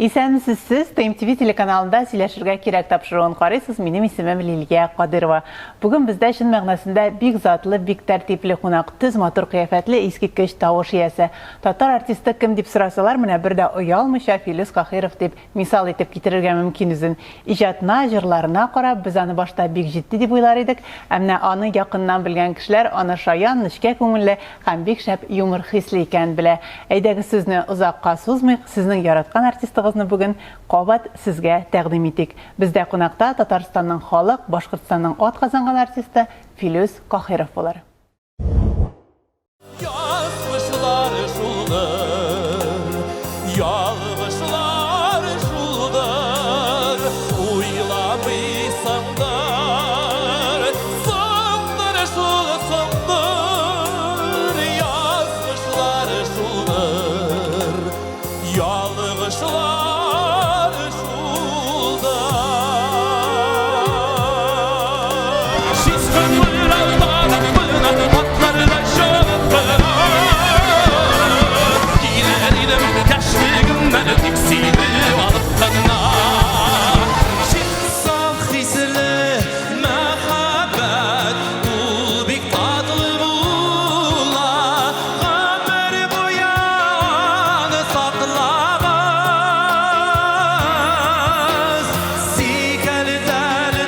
Исәнмесез, сез ТМТВ телеканалында сөйләшергә кирәк тапшыруын карыйсыз. Минем исемем Лилия Кадырова. Бүген бездә чын мәгънәсендә бик затлы, бик тәртипле кунак, төз матур кыяфәтле, искиткеч тавыш иясе. Татар артисты кем дип сорасалар, менә бер дә оялмыйча Филүс Каһиров дип Мисал итеп китерергә мөмкин үзен. Иҗатына, җырларына карап, без аны башта бик җитди дип уйлар идек, ә менә аны якыннан белгән кешеләр аны шаян, нечкә күңелле һәм бик шәп юмор хисле икәнен белә. Әйдәгез сүзне озакка сузмыйк, сезнең яраткан артистыгызны бүген кабат сезгә тәкъдим итик. Бездә кунакта Татарстанның халык, Башкортстанның атказанган артисты Филүс Каһиров булыр. Язмышлар шулдыр, ялгышлар шулдыр, уйламыйсыңдыр, соңдыр шул соңдыр, язмышлар шулдыр, ялгышлар шулдыр.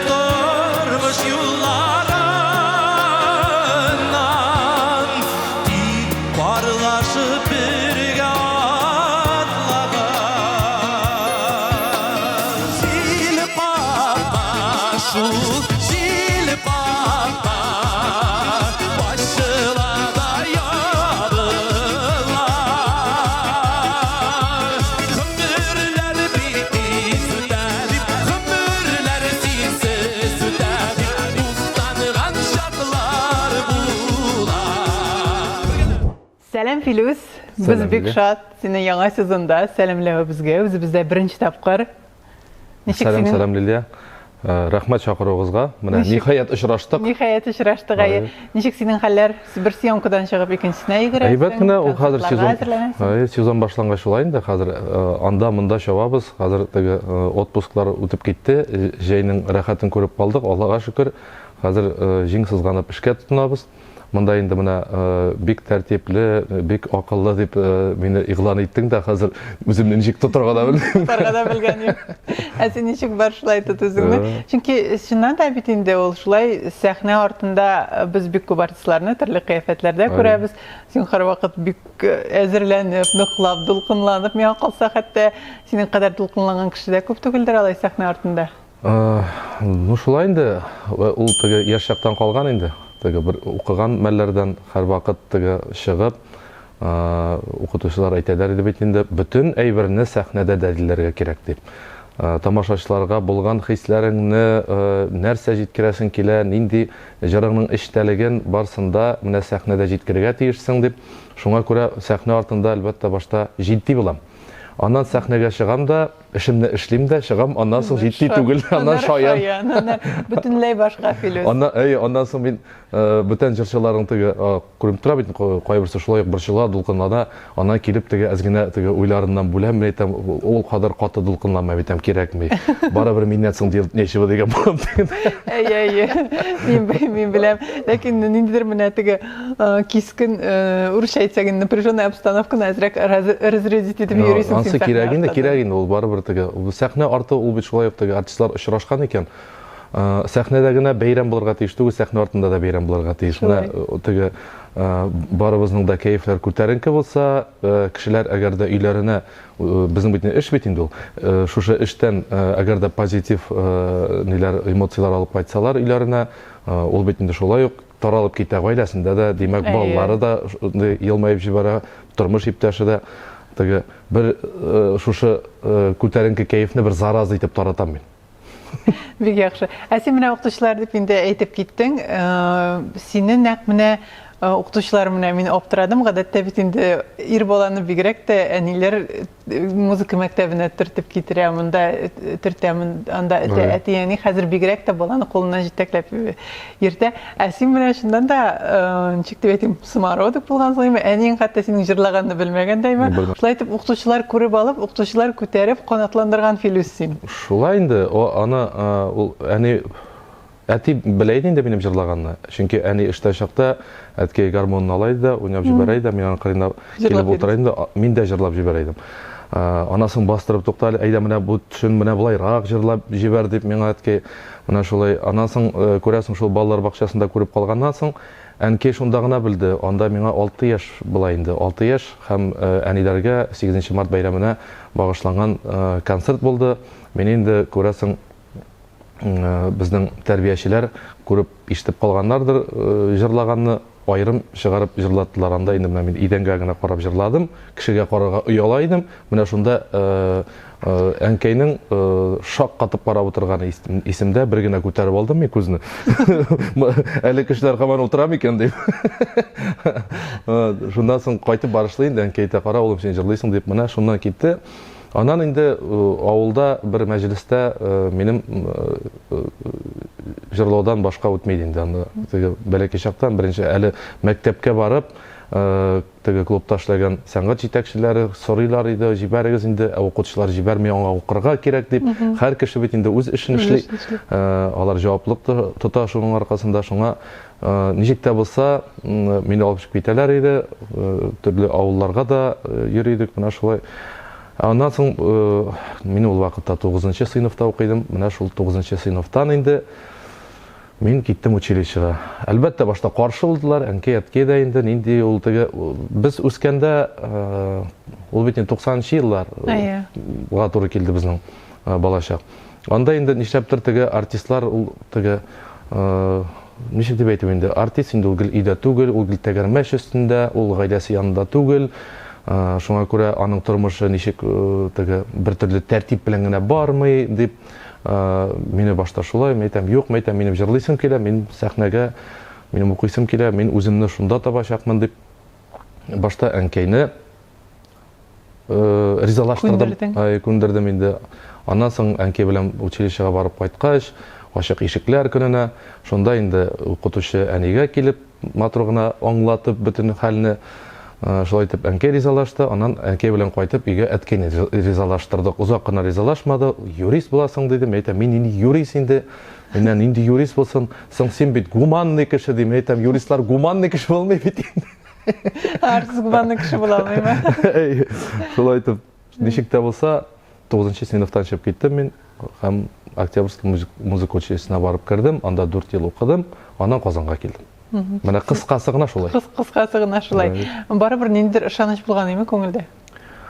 Тормыш юлларыннан Тик парлашып бергә атлаган. Җил кага шул, җил кага, Ачыла да ябыла. Гомерләр бик тиз үтә дип, Гомерләр синсез үтә дип, Уфтанган чаклар була. Сәлам, Филүс! Без бик шат сине яңа сезонда сәламләвебезгә, үзебездә беренче тапкыр. Ничек сәлам, сәлам, Лилия. Э, рәхмәт чакыруыгызга. Менә ниһаять очраштык. Ниһаять очраштык, әйе. Ничек синең хәлләр? Бер съемкадан чыгып икенчесенә йөгерәсең. Әйбәт кенә, ул хәзер сезон. Әйе, сезон башлангач шулай инде хәзер э, анда монда чабабыз. Хәзер теге э, отпусклар үтеп китте. Җәйнең рәхәтен күреп калдык, Аллага шөкер. Хәзер җиң сызганып эшкә тотынабыз. Монда инде менә бик тәртипле, бик акыллы дип мине игълан иттең дә, хәзер үземне ничек тотарга да белмим. Тотарга да белгән юк. Ә син ничек бар шулай тот үзеңне? Чөнки чыннан да бит инде ул шулай сәхнә артында без бик күп артистларны төрле кыяфәтләрдә күрәбез. Син һәрвакыт бик әзерләнеп, ныклап, дулкынланып, миңа калса, хәтта синең кадәр дулкынланган кеше дә күп түгелдер алай сәхнә артында. Ну, шулай инде, ул теге яшь чактан калган инде. Теге бер укыган мәлләрдән һәрвакыт теге чыгып, укытучылар әйтәләр иде бит инде, бөтен әйберне сәхнәдә дәлилләргә кирәк дип. Тамашачыларга булган хисләреңне, нәрсә җиткерәсең килә, нинди җырыңның эчтәлеген барсын да менә сәхнәдә җиткерергә тиешсең дип. Шуңа күрә сәхнә артында, әлбәттә, башта җитди булам. Аннан сәхнәгә чыгам да, Эшемне эшлим дә чыгам, аннан соң җитди түгел, аннан шаян. Шаян, бөтенләй башка Филүс. Аннан, әй, аннан соң мин э, бүтән җырчыларның теге э, күренеп тора бит, кайберсе шулай ук борчыла, дулкынлана, аннан килеп теге әз генә теге уйларыннан бүләм, мин әйтәм, ул кадәр каты дулкынланма, әйтәм, кирәкми. Барыбер миннән соң делать нечего дигән булам. Әй, әй, мин, мин беләм. Ләкин ниндидер менә теге э, кискен, урысча әйтсәк, напряженная обстановканы әзрәк разрядить итеп йөрисең син. Ансы кирәк инде, кирәк инде ул барыбер теге. Сәхнә арты ул бит шулай ук теге артистлар очрашкан икән. Сәхнәдә генә бәйрәм булырга тиеш түгел, сәхнә артында да бәйрәм булырга тиеш. Менә теге барыбызның да кәефләр күтәренке булса, кешеләр әгәр дә өйләренә безнең бит эш бит инде ул. Шушы эштән әгәр дә позитив ниләр эмоцияләр алып кайтсалар өйләренә, ул бит инде шулай ук таралып китә гаиләсендә дә, димәк, балалары да елмаеп җибәрә, тормыш иптәше дә. Теге бер э, шушы э, күтәренке кәефне бер зараза итеп таратам мин. Бик яхшы. Ә син менә укытучылар дип инде әйтеп киттең. Э, сине нәкъ менә Укытучылар менә мин аптырадым, гадәттә бит инде ир баланы бигрәк тә әниләр музыка мәктәбенә төртеп китерә, монда төртә, анда этә, әти-әни хәзер бигрәк тә баланы кулыннан җитәкләп йөртә. Ә син менә чыннан да, ничек дип әйтим, самородок булгансың, әйме, әниең хәтта синең җырлаганны белмәгән дә, әйме. Шулай итеп укытучылар күреп алып, укытучылар күтәреп, канатландырган Филүс син. Шулай инде, аны ул әни Әти белә иде инде минем җырлаганны. Чөнки әни эштә чакта әткәй гармунын ала иде дә, уйнап җибәрә иде, мин аның кырыенда килеп утыра идем дә, мин дә җырлап җибәрә идем. Анасын бастырып, тукта әле, әйдә менә бу төшен менә болайрак җырлап җибәр дип миңа әткәй менә шулай. Аннан соң күрәсең, шул балалар бакчасында күреп калганнан соң, әнкәй шунда гына белде. Анда миңа 6 яшь була инде, 6 яшь һәм әниләргә 8 март бәйрәменә багышланган концерт булды. Мин инде, күрәсең, безнең тәрбиячеләр күреп, ишетеп калганнардыр җырлаганны, аерым чыгарып җырлаттылар. Анда инде менә мин идәнгә генә карап җырладым, кешегә карарга ояла идем. Менә шунда әнкәйнең шак катып карап утырганы исемдә, бер генә күтәреп алдым мин күзне. Әле кешеләр һаман утыра микән дип. Шуннан соң кайтып барышлый инде әнкәй әйтә, кара, улым, син җырлыйсың дип, менә шуннан китте. Аннан инде авылда бер мәҗлестә минем җырлаудан башка үтми инде. Анда теге бәләкәй чактан беренче әле мәктәпкә барып, теге клубта эшләгән сәнгать җитәкчеләре сорыйлар иде, җибәрегез инде, ә укытучылар җибәрми, аңа укырга кирәк дип. Һәр кеше бит инде үз эшен эшли. Алар җаваплылык тота шуның аркасында. Шуңа ничек тә булса мине алып чыгып китәләр иде. Төрле авылларга да йөри идек, менә шулай. Ә аннан соң мин ул вакытта 9 сыйныфта укыйдым. Менә шул 9 сыйныфтан инде мин киттем училищега. Әлбәттә, башта каршы булдылар, әнкәй, әткәй дә инде нинди ул теге без үскәндә ул бит инде 90 еллар га туры килде безнең балачак. Анда инде нишләптер теге артистлар ул теге ничек дип әйтим инде, артист инде ул гел өйдә түгел, ул гел тәгәрмәч өстендә, ул гаиләсе янында түгел. Шуңа күрә аның тормышы ничек теге бер төрле тәртип белән генә бармый дип мине башта шулай, мин әйтәм, юк, мин әйтәм, минем җырлыйсым килә, мин сәхнәгә, минем укыйсым килә, мин үземне шунда табачакмын дип башта әнкәйне ризалаштырдым. Ай, күндердем инде. Аннан соң әнкәй белән училищега барып кайткач, ачык ишекләр көненә, шунда инде укытучы әнигә килеп, матур гына аңлатып бөтен хәлне, шулай итеп әнкәй ризалашты. Аннан әнкәй белән кайтып өйгә әткәйне ризалаштырдык. Озак кына ризалашмады. Юрист буласың диде. Мин әйтәм, мин нинди юрист инде? Миннән нинди юрист булсын? Соң син бит гуманный кеше дим. Мин әйтәм, юристлар гуманный кеше булмый бит инде. Артист гуманный кеше була алмыймы? Шулай итеп, ничек тә булса, 9 сыйныфтан чыгып киттем мин һәм Октябрьский музыка училищесына барып кердем, анда 4 ел укыдым, аннан Казанга килдем. Менә кыскасы гына шулай. Кыскасы гына шулай. Барыбер ниндидер ышаныч булган име күңелдә?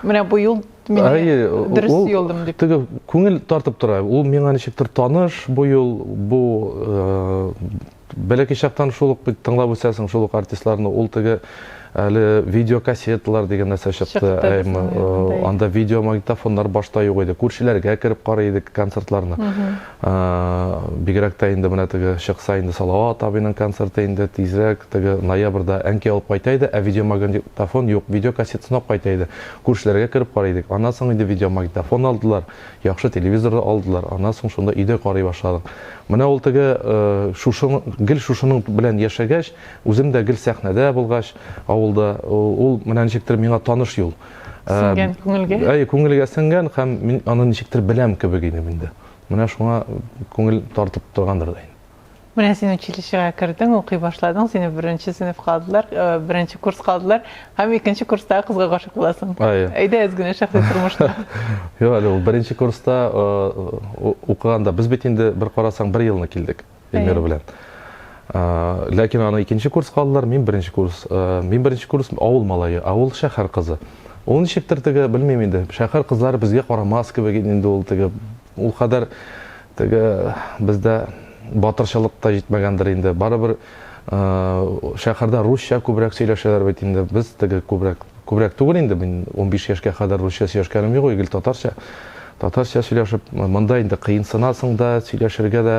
Менә бу юл мине дөрес юлдым дип. Теге күңел тартып тора. Ул миңа ничектер таныш бу юл, бу Бәләкәй чактан шул ук бит тыңлап үсәсең шул ук артистларны. Ул теге әле видеокассеталар дигән нәрсә чыкты. Әйме, анда видеомагнитофоннар башта юк иде. Күршеләргә кереп карый идек концертларны. Бигрәк тә инде менә теге чыкса инде Салават абыйның концерты инде тизрәк теге ноябрьдә әнкәй алып кайта иде, ә видеомагнитофон юк, видеокассетасын алып кайта иде. Күршеләргә кереп карый идек. Аннан соң инде видеомагнитофон алдылар. Яхшы телевизор да алдылар. Аннан соң шунда өйдә карый башладык. Менә ул теге шушының, гел шушының белән яшәгәч, үзем дә гел сәхнәдә булгач, авылда, ул менә ничектер миңа таныш юл. Сеңгән күңелгә? Әйе, күңелгә сеңгән һәм мин аны ничектер беләм кебек идем инде. Менә шуңа күңел тартып торгандыр да инде. Менә син училищега кердең, укый башладың, сине беренче сыйныфка алдылар, беренче курска алдылар һәм икенче курстагы кызга гашыйк буласың. Әйе. Әйдә әз генә шәхси тормышта. Юк, әле ул беренче курста укыганда без бит инде бер карасаң бер елны килдек Эльмира белән. Ләкин аны икенче курска алдылар, мин беренче курс. Мин беренче курс авыл малае, ә ул шәһәр кызы. Ул ничектер теге, белмим инде, шәһәр кызлары безгә карамас кебек инде ул теге, ул кадәр Теге бездә батырчылык та җитмәгәндер инде. Барыбер шәһәрдә русча күбрәк сөйләшәләр бит инде. Без теге күбрәк, күбрәк түгел инде, мин 15 яшькә кадәр русча сөйләшкәнем юк, гел татарча. Татарча сөйләшеп, монда инде кыенсынасың да, сөйләшергә дә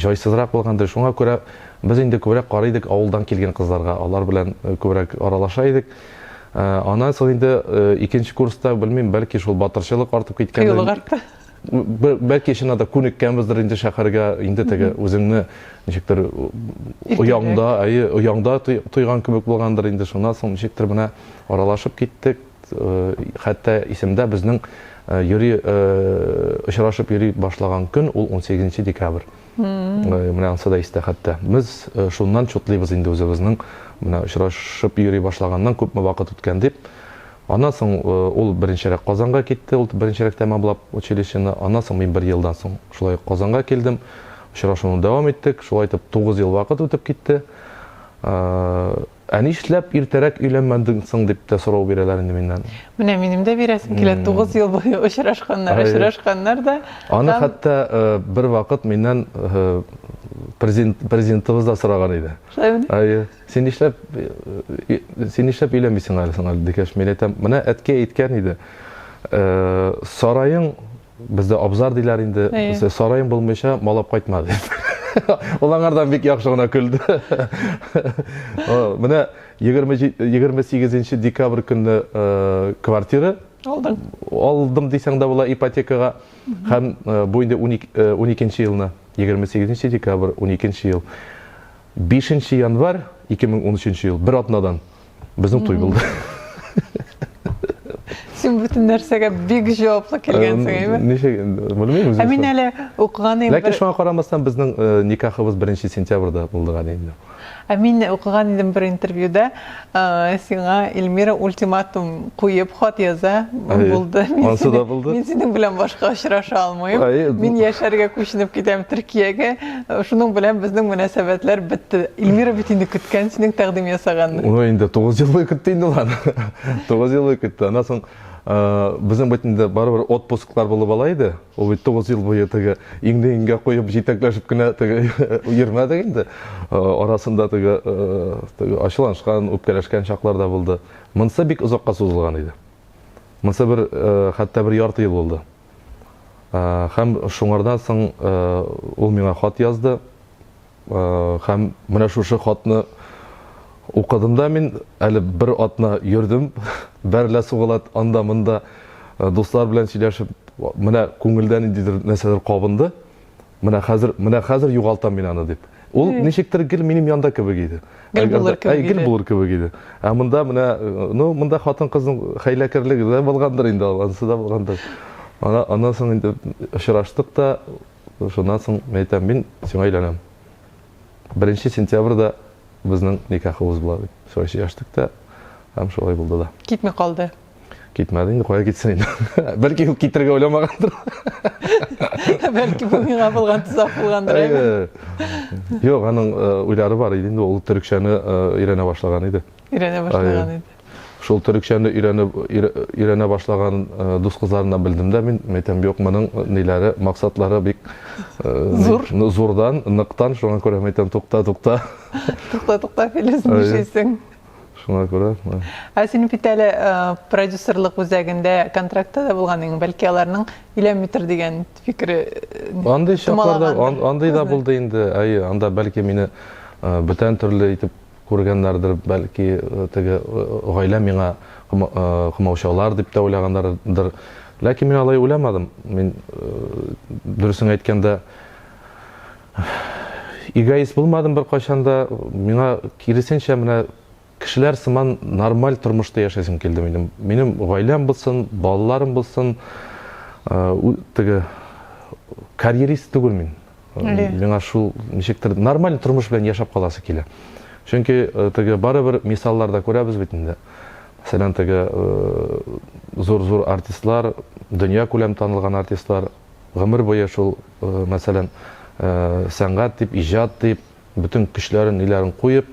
җайсызрак булгандыр. Шуңа күрә Без инде күбрәк карый идек авылдан килгән кызларга, алар белән күбрәк аралаша идек. Аннан соң инде икенче курста, белмим, бәлки шул батырчылык артып киткәндер. Кыюлык артты. Бәлки чыннан да күнеккәнбездер инде шәһәргә, инде теге үзеңне ничектер ояңда, әйе, ояңда тойган кебек булгандыр инде. Шуннан соң ничектер менә аралашып киттек. Хәтта исемдә безнең йөри очрашып йөри башлаган көн ул 18 декабрь. Менә ансы да истә хәтта. Без шуннан чутлыйбыз инде үзебезнең менә очрашып йөри башлаганнан күпме вакыт үткән дип. Аннан соң ул беренчерәк Казанга китте, ул беренчерәк тәмамлап училищены. Аннан соң мин бер елдан соң шулай ук Казанга килдем. Очрашуны дәвам иттек. Шулай итеп 9 ел вакыт үтеп китте. Ә нишләп иртәрәк өйләнмәдең соң дип тә сорау бирәләр инде миннән. Менә минем дә бирәсем килә. 9 ел буе очрашканнар, очрашканнар да. Аны хәтта бер вакыт миннән президент президентыбыз да сораган иде. Шулаймыни? Әйе. Син нишләп син нишләп өйләнмисең әле соң әле дигәч, мин әйтәм, менә әткәй әйткән иде. Сараең Бездә абзар диләр инде. Сараем булмыйча малап кайтма дип. Ул аңардан бик яхшы гына көлде. Менә 28 декабрь көнне э, квартира алдым. Алдым дисәң дә була ипотекага. Һәм э, бу инде 12 э, елны, 28 декабрь 12 ел. 5 январь 2013 ел, бер атнадан Безнең туй булды. Син бөтен нәрсәгә бик җаваплы килгәнсең, әйме? Ничек, белмим үзем. Ә мин әле укыган идем. Ләкин шуңа карамастан безнең э, никахыбыз 1 сентябрьдә булды гали инде. Ә мин укыган идем бер интервьюда, э, сиңа Эльмира ультиматум куеп хат яза. Булды. Ансы да булды. Мин синең белән башка очраша алмыйм. Мин яшәргә күченеп китәм Төркиягә. Шуның белән безнең мөнәсәбәтләр бетте. Эльмира бит инде көткән синең тәкъдим ясаганны. Ну, инде 9 ел буе көтте инде ул аны. 9 ел буе көтте. Аннан соң безнең бит инде барыбер отпусклар булып ала иде. Ул бит 9 ел буе теге иңне иңгә куеп җитәкләшеп кенә теге йөрмәдек инде. Арасында теге теге ачуланышкан, үпкәләшкән чаклар да булды. Монысы бик озакка сузылган иде. Монысы бер хәтта бер ярты ел булды. Һәм шуңардан соң ул миңа хат язды. Һәм менә шушы хатны укыдым да мин, әле бер атна йөрдем, бәрелә сугыла анда монда дуслар белән сөйләшеп, менә күңелдә ниндидер нәрсәләр кабынды. Менә хәзер, менә хәзер югалтам мин аны дип. Ул ничектер гел минем янда кебек иде. Гел булыр кебек иде. Гел булыр кебек иде. Ә монда менә, ну, монда хатын-кызның хәйләкәрлеге дә булгандыр инде, анысы да булгандыр. Ана, аннан соң инде очраштык та, шуннан соң мин әйтәм, мин сиңа өйләнәм. 1 сентябрьдә безнең никахыбыз була дип. Шулай сөйләштек тә, һәм шулай булды да. Китми калды. Китмәде инде, кая китсен инде. Бәлки ул китергә уйламагандыр. Бәлки бу миңа булган тозак булгандыр, әйме? Юк, аның э, уйлары бар иде инде, ул төрекчәне э, өйрәнә башлаган иде. Өйрәнә башлаган иде. Шул төрекчәне өйрәнеп өйрәнә башлаган э, дус кызларыннан белдем дә мин, әйтәм, юк, моның ниләре, максатлары бик зур. Зурдан, ныктан, шуңа күрә әйтәм, тукта, тукта. Тукта, тукта, Филис, нишлисең? Шуңа күрә. Ә син бит әле продюсерлык үзәгендә контрактта да булган идең, бәлки аларның өйләнмитер дигән фикере Андый чакларда, андый да булды инде. Әйе, анда бәлки мине бүтән төрле итеп күргәннәрдер, бәлки теге гаилә миңа комаучаулар дип тә уйлаганнардыр. Ләкин мин алай уйламадым. Мин дөресен әйткәндә, Эгоист булмадым беркайчан да. Миңа киресенчә менә кешеләр сыман нормаль тормышта яшәсем килде минем. Минем гаиләм булсын, балаларым булсын. Теге карьерист түгел мин. Миңа шул ничектер нормаль тормыш белән яшәп каласы килә. Чөнки теге барыбер мисалларда күрәбез бит инде. Мәсәлән, теге зур-зур артистлар, дөнья күләм танылган артистлар Гомер буе шул, мәсәлән, сәнгать дип, иҗат дип, бөтен көчләрен, ниләрен куеп,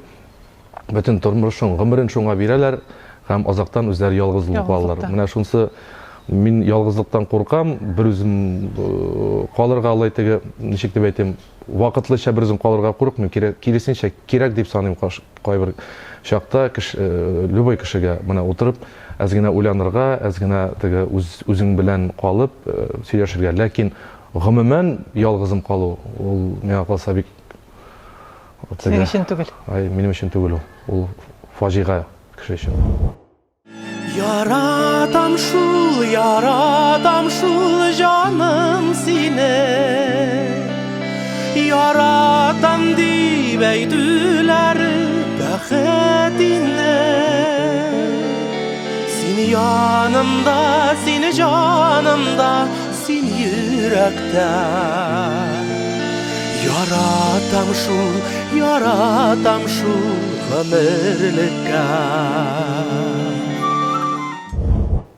бөтен тормышын, гомерен шуңа бирәләр һәм азактан үзләре ялгыз булып калалар. Менә шунысы мин ялгызлыктан куркам, бер үзем калырга алай теге, ничек дип әйтим, вакытлыча бер үзем калырга курыкмыйм, киресенчә, кирәк дип саныйм кайбер чакта кеше, э, любой кешегә менә утырып әз генә уйланырга, әз генә теге үз үзең белән калып э, сөйләшергә. Ләкин гомумән ялгызым калу ул миңа калса бик Синең өчен түгел. Ай, минем өчен түгел ул. Ул фаҗига кеше өчен. Яратам шул, яратам шул җаным сине. Яратам дип әйтүләре бәхет инде. Син янымда, син җанымда, син йөрәктә. Яратам шул, яратам шул гомерлеккә.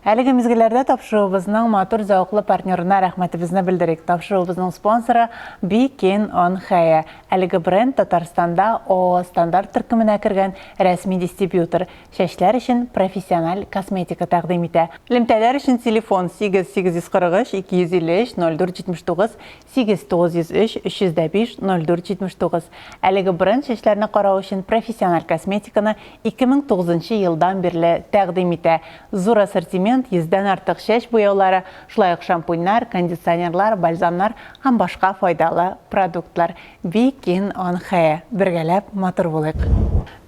Әлеге мизгелләрдә тапшыруыбызның матур зәвыклы партнерына рәхмәтебезне белдерик. Тапшыруыбызның спонсоры Bikin on Hair. Әлеге бренд Татарстанда ООО Стандарт төркеменә кергән рәсми дистрибьютор. Чәчләр өчен профессиональ косметика тәкъдим итә. Элемтәләр өчен телефон 8 843 253 04 79, 8 903 305 04 79. Әлеге бренд чәчләрне карау өчен профессиональ косметиканы 2009 елдан бирле тәкъдим итә. Зур ассортимент, йөздән артык чәч буяулары, шулай ук шампуньнар, кондиционерлар, бальзамнар һәм башка файдалы продуктлар. Be Keen on Hair. Бергәләп матур булыйк!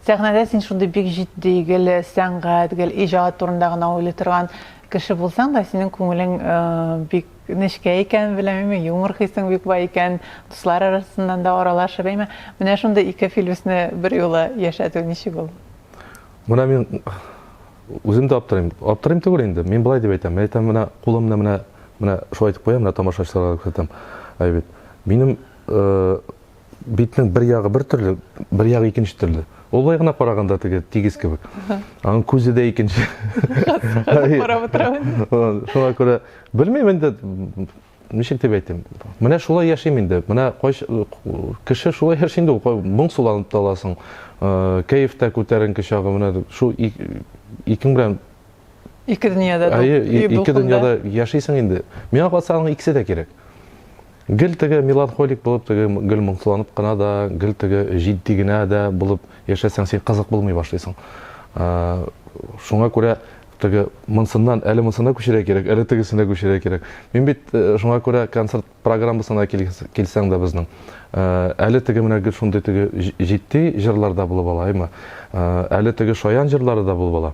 Сәхнәдә син шундый бик җитди, гел сәнгать, гел иҗат турында гына уйлый торган кеше булсаң да, синең күңелең бик нечкә икән, беләм, юмор хисең бик бай икән, дуслар арасыннан да аралашып, әйме. Менә шундый ике Филүсне берьюлы яшәтү ничек ул? Менә мин үзем дә аптырыйм. Аптырыйм түгел инде. Мин болай дип әйтәм. Мин әйтәм, менә кулымны менә менә шулай итеп куям, менә тамашачыларга күрсәтәм. Әй бит. Минем битнең бер ягы бер төрле, бер ягы икенче төрле. Ул болай гына караганда теге тигез кебек. Аның күзе дә икенче. Карап утырам. Шуңа күрә белмим инде, ничек дип әйтим. Менә шулай яшим инде. Менә кайч кеше шулай яши инде ул. Моңсуланып та аласың. Кәеф тә күтәренке чагы менә шул икең белән Ике дөньяда. Әйе, ике дөньяда яшисең инде. Миңа калса аның икесе дә кирәк. Гел теге меланхолик булып, теге гел моңсуланып кына да, гел теге җитди генә дә булып яшәсәң, син кызык булмый башлыйсың. Шуңа күрә теге монсыннан әле монсына күчәргә кирәк, әле тегесенә күчәргә кирәк. Мин бит шуңа күрә концерт программасына килсәң дә безнең, әле теге менә гел шундый теге җитди җырлар да булып ала, әйме? Әле теге шаян җырлары да булып ала.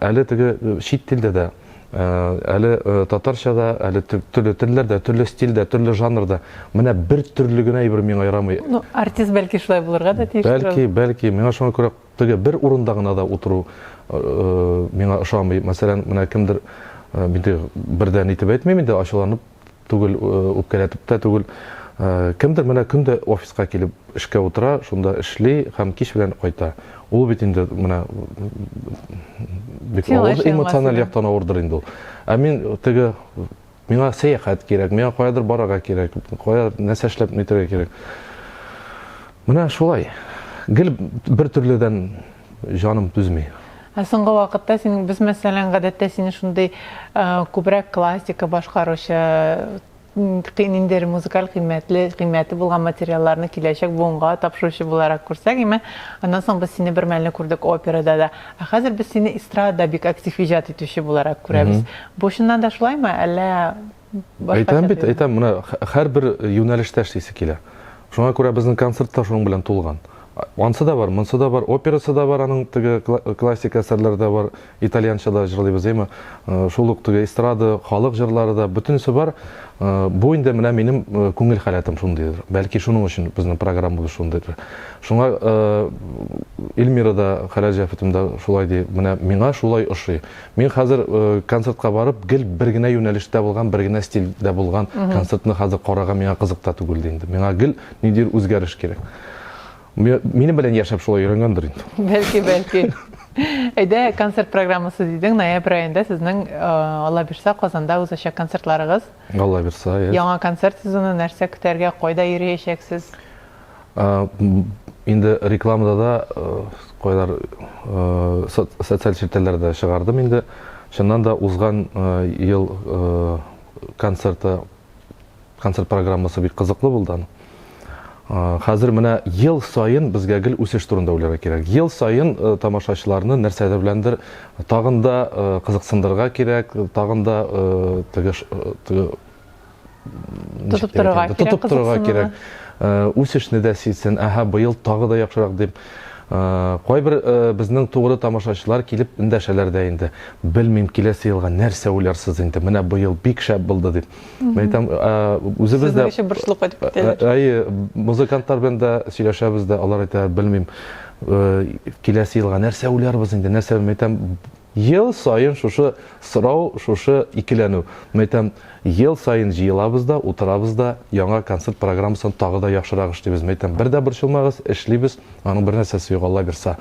Әле теге чит телдә дә Әле татарча да, әле төрле телләрдә, төрле стильдә, төрле жанрда. Менә бер төрле генә әйбер миңа ярамый. Ну, артист бәлки шулай булырга да тиеш. Бәлки, бәлки, миңа шуңа күрә теге бер урында гына да утыру миңа ошамый. Мәсәлән, менә кемдер мин бердән итеп әйтмим инде, ачуланып түгел, үпкәләтеп тә түгел. Кемдер менә көн дә офиска килеп эшкә утыра, шунда эшли һәм кич белән кайта. Ул бит инде менә бик авыр, эмоциональ яктан авырдыр инде ул. Ә мин теге миңа сәяхәт кирәк, миңа каядыр барырга кирәк, кая нәрсә эшләп нитәргә кирәк. Менә шулай. Гел бер төрледән җаным түзми. Ә соңгы вакытта синең, без мәсәлән, гадәттә сине шундый күбрәк классика башкаручы, ниндидер музыкаль кыйммәтле, кыйммәте булган материалларны киләчәк буынга тапшыручы буларак күрсәк, име, аннан соң без сине бер мәлне күрдек операда да. Ә хәзер без сине эстрадада бик актив иҗат итүче буларак күрәбез. Бу чыннан да шулаймы, әллә Әйтәм бит, әйтәм, менә һәрбер юнәлештә эшлисе килә. Шуңа күрә безнең концерт та шуның белән тулган. Ансы да бар, монсы да бар, операсы да бар, аның теге классик әсәрләре дә бар, итальянча да җырлыйбыз, әйме? Шул ук теге эстрада, халык җырлары да, бөтенесе бар. Бу инде менә минем күңел халәтем шундыйдыр. Бәлки шуның өчен безнең программабыз шундыйдыр. Шуңа Эльмира да, Хәләл җәфетем дә шулай ди. Менә миңа шулай ошый. Мин хәзер концертка барып, гел бер генә юнәлештә булган, бер генә стильдә булган концертны хәзер карарга миңа кызык та түгел инде. Миңа гел ниндидер үзгәреш кирәк. Минем белән яшәп шулай өйрәнгәндер инде. Бәлки, бәлки. Әйдә, концерт программасы дидең, ноябрь аенда сезнең, Алла бирса, Казанда узачак концертларыгыз. Алла бирса, иә. Яңа концерт сезоны, нәрсә көтәргә, кайда йөриячәксез? Инде рекламада да кайлар социаль челтәрләрдә чыгардым инде. Чыннан да узган ел концерты, концерт программасы бик кызыклы булды аның. Хәзер менә ел саен безгә гел үсеш турында уйларга кирәк. Ел саен тамашачыларны нәрсәдер беләндер тагын да кызыксындырырга кирәк, тагын да теге теге Тотып торырга кирәк. Тотып торырга кирәк. Үсешне дә сизсен, әһә, быел тагы да яхшырак дип. Кайбер безнең тугры тамашачылар килеп эндәшәләр дә инде. Белмим, киләсе елга нәрсә уйларсыз инде. Менә быел бик шәп булды дип. Мин әйтәм, үзебез дә Сезнең өчен борчылып кайтып китәләр. Әйе, музыкантлар белән дә сөйләшәбез дә, алар әйтә, белмим, киләсе елга нәрсә уйларбыз инде, нәрсә, мин әйтәм, ел саен шушы сорау, шушы икеләнү. Мин әйтәм, ел саен җыелабыз да, утырабыз да, яңа концерт программасын тагы да яхшырак эшлибез. Мин әйтәм, бер дә борчылмагыз, эшлибез, аның бер нәрсәсе юк, Алла бирса.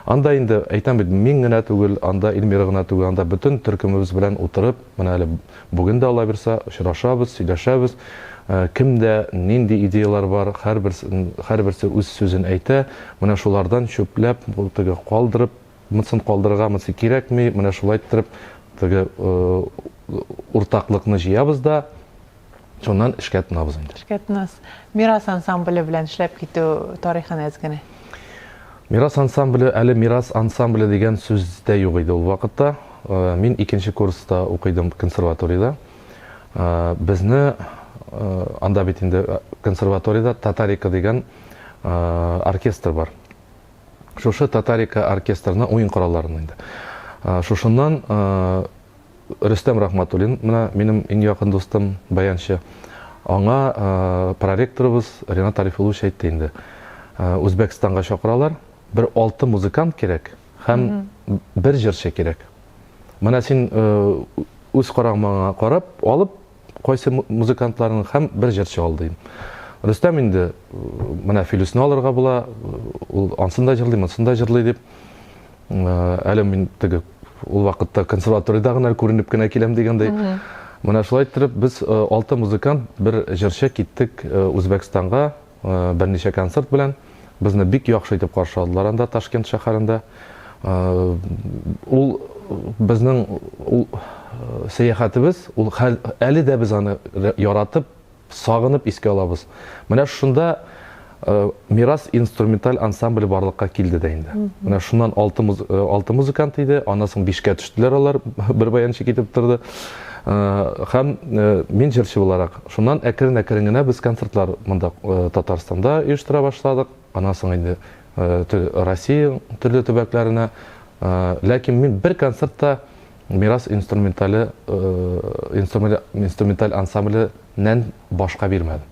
Анда инде, әйтәм бит, мин генә түгел, анда Эльмира гына түгел, анда бөтен төркемебез белән утырып, менә әле бүген дә, Алла бирса, очрашабыз, сөйләшәбез. Кемдә нинди идеяләр бар, һәрберсе, һәрберсе үз сүзен әйтә. Менә шулардан чүпләп, теге калдырып, Монысын калдырырга, монысы кирәкми, менә шулай иттереп теге уртаклыкны җыябыз да, шуннан эшкә тотынабыз инде. Эшкә тотынасыз. Мирас ансамбле белән эшләп китү тарихын әз генә. Мирас ансамбле, әле Мирас ансамбле дигән сүз дә юк иде ул вакытта. Мин икенче курста укыйдым консерваториядә. Безне анда бит инде консерваториядә Татарика дигән оркестр бар. Шушы Татарика оркестрына уен коралларын инде. Шушыннан Рөстәм Рахматуллин, менә минем иң якын дустым, баянчы, аңа проректорыбыз Ренат Арифуллович әйтте инде. Үзбәкстанга чакыралар, бер алты музыкант кирәк һәм бер җырчы кирәк. Менә син үз карамаңа карап, алып, Кайсы музыкантларның һәм бер җырчы ал дим. Рөстәм инде менә Филүсне алырга була, ул ансын да җырлый, монысын да җырлый дип. Әле мин теге ул вакытта консерваториядә генә күренеп кенә киләм дигәндәй. Менә шулай иттереп без алты музыкант, бер җырчы киттек Үзбәкстанга. Берничә концерт белән. Безне бик яхшы итеп каршы алдылар анда, Ташкент шәһәрендә. Ул безнең ул сәяхәтебез, ул әле дә без аны яратып, сагынып искә алабыз. Менә шунда Мирас инструменталь ансамбле барлыкка килде дә инде. Менә шуннан алты музыкант иде, аннан соң бишкә төштеләр алар, бер баянчы китеп торды. Һәм мин җырчы буларак, шуннан әкрен-әкрен генә без концертлар монда Татарстанда оештыра башладык. Аннан соң инде Россия төрле төбәкләренә. Ләкин мин бер концерт та Мирас инструментале инструменталь ансамбленнән башка бирмәдем.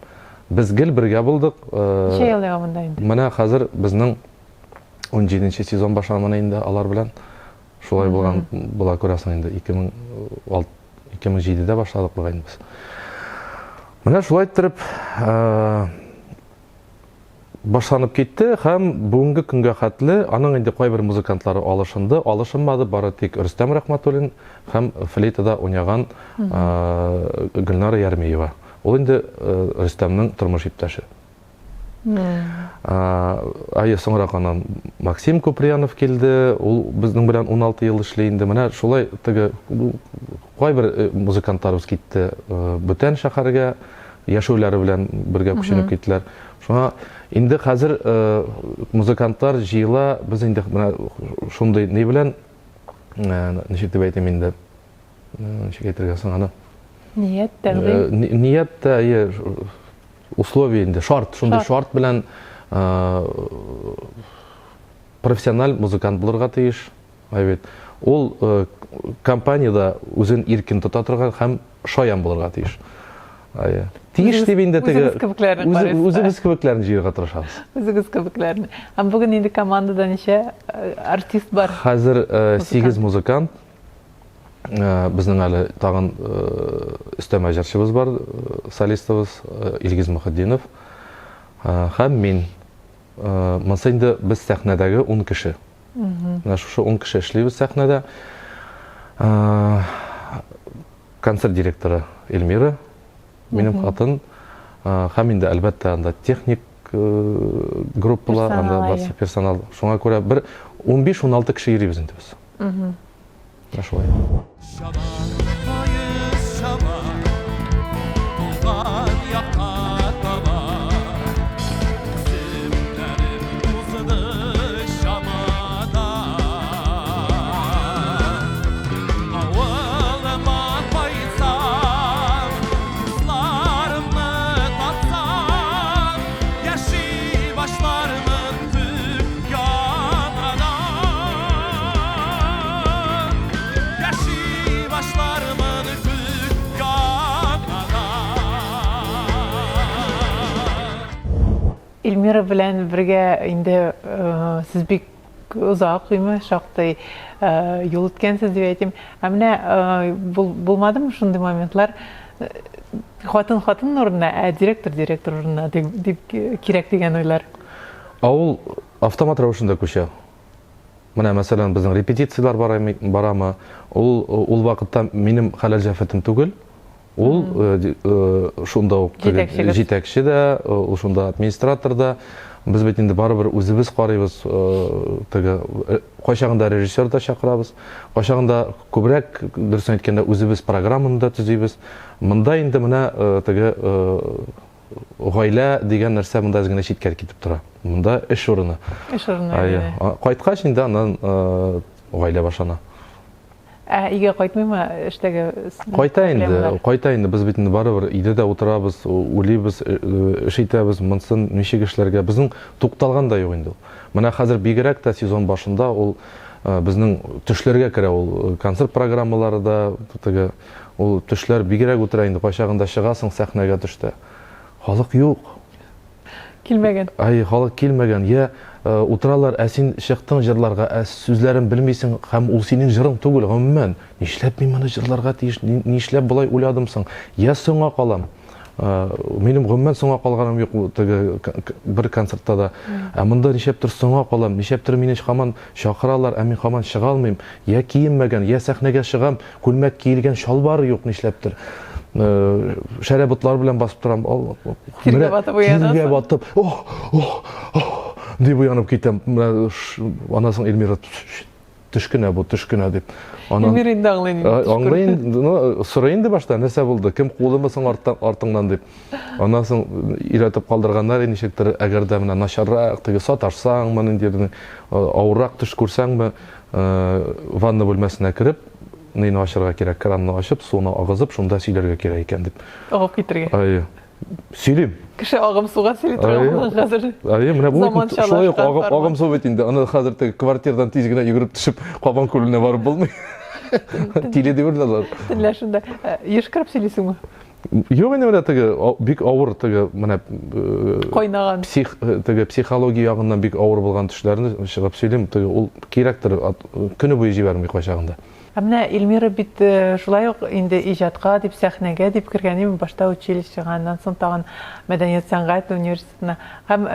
Без гел бергә булдык. Ничә ел дәвамында инде? Менә хәзер безнең 17 сезон башлана инде алар белән. Шулай булган була күрәсең инде 2006 2007-дә башладык бугай инде без. Менә шулай иттереп башланып китте һәм бүгенге көнгә хәтле аның инде кайбер музыкантлары алышынды, алышынмады, бары тик Рөстәм Рәхмәтуллин һәм флейтада уйнаган Гөлнара Ярмиева. Ул инде Рөстәмнең тормыш иптәше. Әйе, соңрак аннан Максим Куприянов килде, ул безнең белән 16 ел эшли инде. Менә шулай теге кайбер э, музыкантларыбыз китте э, бүтән шәһәргә, яшәүләре белән бергә күченеп киттеләр. Шуңа инде хәзер э, музыкантлар җыела, без инде менә шундый ни белән, ничек дип әйтим инде, ничек әйтергә соң аны? Ният, тәкъдим. Ният тә, әйе, условие инде, шарт, шундый шарт белән профессиональ музыкант булырга тиеш. Әйе бит. Ул компаниядә үзен иркен тота торган һәм шаян булырга тиеш. Әйе. Тиеш дип инде теге Үзегез кебекләрне карыйсыз. Үзебез кебекләрне җыярга тырышабыз. Үзегез кебекләрне. Һәм бүген инде командада ничә артист бар? Хәзер 8 музыкант. Безнең әле тагын өстәмә җырчыбыз бар, солистыбыз Илгиз Мөхетдинов һәм мин. Монысы инде без сәхнәдәге 10 кеше. Менә шушы 10 кеше эшлибез сәхнәдә. Концерт директоры Эльмира, минем хатын. Һәм инде, әлбәттә, анда техник группалар, анда барсы персонал. Шуңа күрә бер 15-16 кеше йөрибез инде без. Менә шулай. Чаба, поезд чаба, туган якка таба. Үсемнәрем узды чамадан. Авылыма кайтсам, дуслар Эльмира белән бергә инде сез бик озак, име, шактый юл үткәнсез дип әйтим. Ә менә булмадымы шундый моментлар, хатын хатын урынына, ә директор директор урынына дип, дип кирәк дигән уйлар? Ә ул автомат рәвешендә күчә. Менә, мәсәлән, безнең репетицияләр барамы, ул ул вакытта минем хәләл җәфетем түгел, ул шунда ук җитәкче дә, ул шунда администратор да. Без бит инде барыбер үзебез карыйбыз, теге кайчагында режиссер да чакырабыз, кайчагында күбрәк, дөресен әйткәндә, үзебез программаны да төзибез. Монда инде менә теге гаилә дигән нәрсә монда әз генә читкә китеп тора. Монда эш урыны. Эш урыны. Әйе. Кайткач инде аннан гаилә башлана. Ә өйгә кайтмыймы эштәге? Кайта инде, кайта инде. Без бит инде барыбер өйдә дә утырабыз, уйлыйбыз, эш итәбез, монысын ничек эшләргә. Безнең тукталган да юк инде ул. Менә хәзер бигрәк тә сезон башында ул безнең төшләргә керә ул концерт программалары да, теге ул төшләр бигрәк утыра инде. Кайчагында чыгасың сәхнәгә төштә. Халык юк. Килмәгән. Ай, халык килмәгән. Я утыралар, ә син чыктың җырларга, ә сүзләрен белмисең, һәм ул синең җырың түгел, гомумән. Нишләп мин моны җырларга тиеш? Нишләп болай уйладым соң? Я соңа калам. Минем гомумән соңа калганым юк теге бер концертта да. Ә монда нишләптер соңа калам, нишләптер мине һаман чакыралар, ә мин һаман чыга алмыйм. Я киенмәгән, я сәхнәгә чыгам, Күлмәк киелгән, чалбар юк нишләптер. Шәрә ботлар белән басып торам. Тиргә батып уянасың. Тиргә батып, ох, ох, ох, дип уянып китәм. Менә аннан соң Эльмира төш кенә бу, төш кенә дип. Анан, Эльмира инде аңлый инде. Аңлый инде, ну, сорый инде башта, нәрсә булды, кем кулымы соң арттан, артыңнан дип. Аннан соң өйрәтеп калдырганнар, ничектер, әгәр дә менә начаррак, теге саташсаңмы, ниндидер авыррак төш күрсәңме, Ванна бүлмәсенә кереп, нейне ачырга кирәк, кранны ачып, суны агызып, шунда сөйләргә кирәк икән дип. Агып китергә. Әйе. Сөйлим. Кеше агым суга сөйли торган булган хәзер. Әйе, менә бу шулай ук агым, агым су бит инде. Аны хәзер теге квартирадан тиз генә йөгереп төшеп, Кабан күленә барып булмый. Тиле дип уйларлар. Төнлә шунда. Еш кереп сөйлисеңме? Юк инде менә теге бик авыр теге менә кайнаган псих теге психология ягыннан бик авыр булган төшләрне чыгып сөйлим. Теге ул кирәктер, көне буе җибәрми кайчагында. Ә менә Эльмира бит шулай ук инде иҗатка дип, сәхнәгә дип кергән иде, башта училищега, аннан соң тагын мәдәният сәнгать университетына. Һәм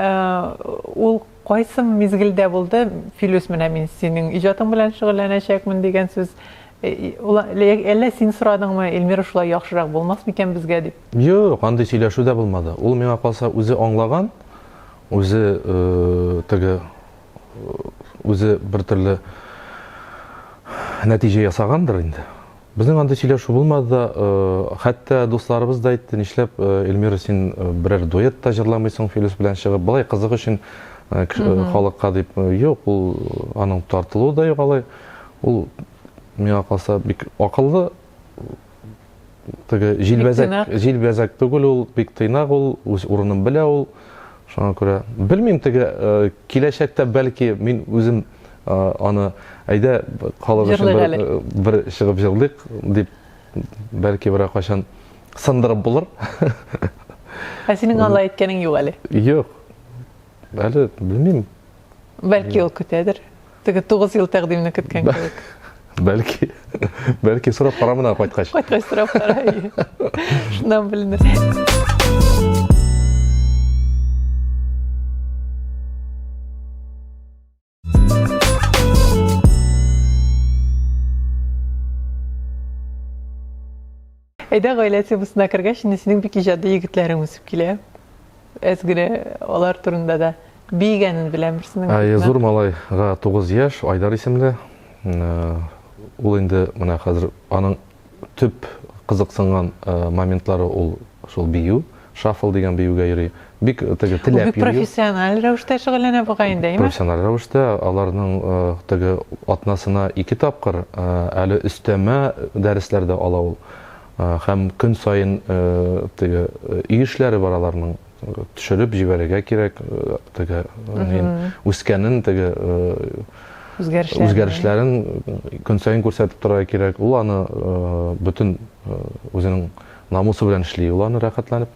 ул кайсы мизгелдә булды, Филүс, менә мин синең иҗатың белән шөгыльләнәчәкмен дигән сүз? Әллә син сорадыңмы, Эльмира шулай яхшырак булмас микән безгә дип? Юк, андый сөйләшү дә булмады. Ул миңа калса үзе аңлаган, үзе теге үзе бер төрле нәтиҗә ясагандыр инде. Безнең андый сөйләшү булмады да, хәтта дусларыбыз да әйтте, нишләп, Эльмира, син берәр дуэт та җырламыйсың Филүс белән чыгып, болай кызык өчен халыкка дип. Юк, ул аның тартылуы да юк алай. Ул миңа калса бик акыллы, теге җилбәзәк, җилбәзәк түгел ул, бик тыйнак ул, үз урынын белә ул. Шуңа күрә белмим, теге э, киләчәктә бәлки мин үзем э, аны әйдә халык өчен бер, э, бер чыгып җырлыйк дип бәлки берәр кайчан сындырып булыр. Ә синең алай әйткәнең юк әле? Юк. Әле белмим. Бәлки ул көтәдер. Теге 9 ел тәкъдимне көткән кебек. Бәлки. Бәлки сорап кара менә кайткач. Кайткач сорап кара. Шуннан беленер. Әйдә, гаилә темасына кергәч, инде синең бик иҗади егетләрең үсеп килә. Әз генә алар турында да биегәнен беләм берсенең. Әйе, зур малайга 9 яшь, Айдар исемле. Ул инде менә хәзер аның төп кызыксынган моментлары ул шул бию. Шаффл дигән биюгә йөри. Бик теге теләп йөри. Бик профессиональ рәвештә шөгыльләнә бугай инде, әйме? Профессиональ рәвештә. Аларның теге атнасына 2 тапкыр әле өстәмә дәресләр дә ала ул. Һәм көн саен теге өй эшләре бар аларның. Төшереп җибәрергә кирәк, теге үскәнен, теге үзгәрешләрен көн саен күрсәтеп торырга кирәк. Ул аны бөтен үзенең намусы белән эшли, ул аны рәхәтләнеп.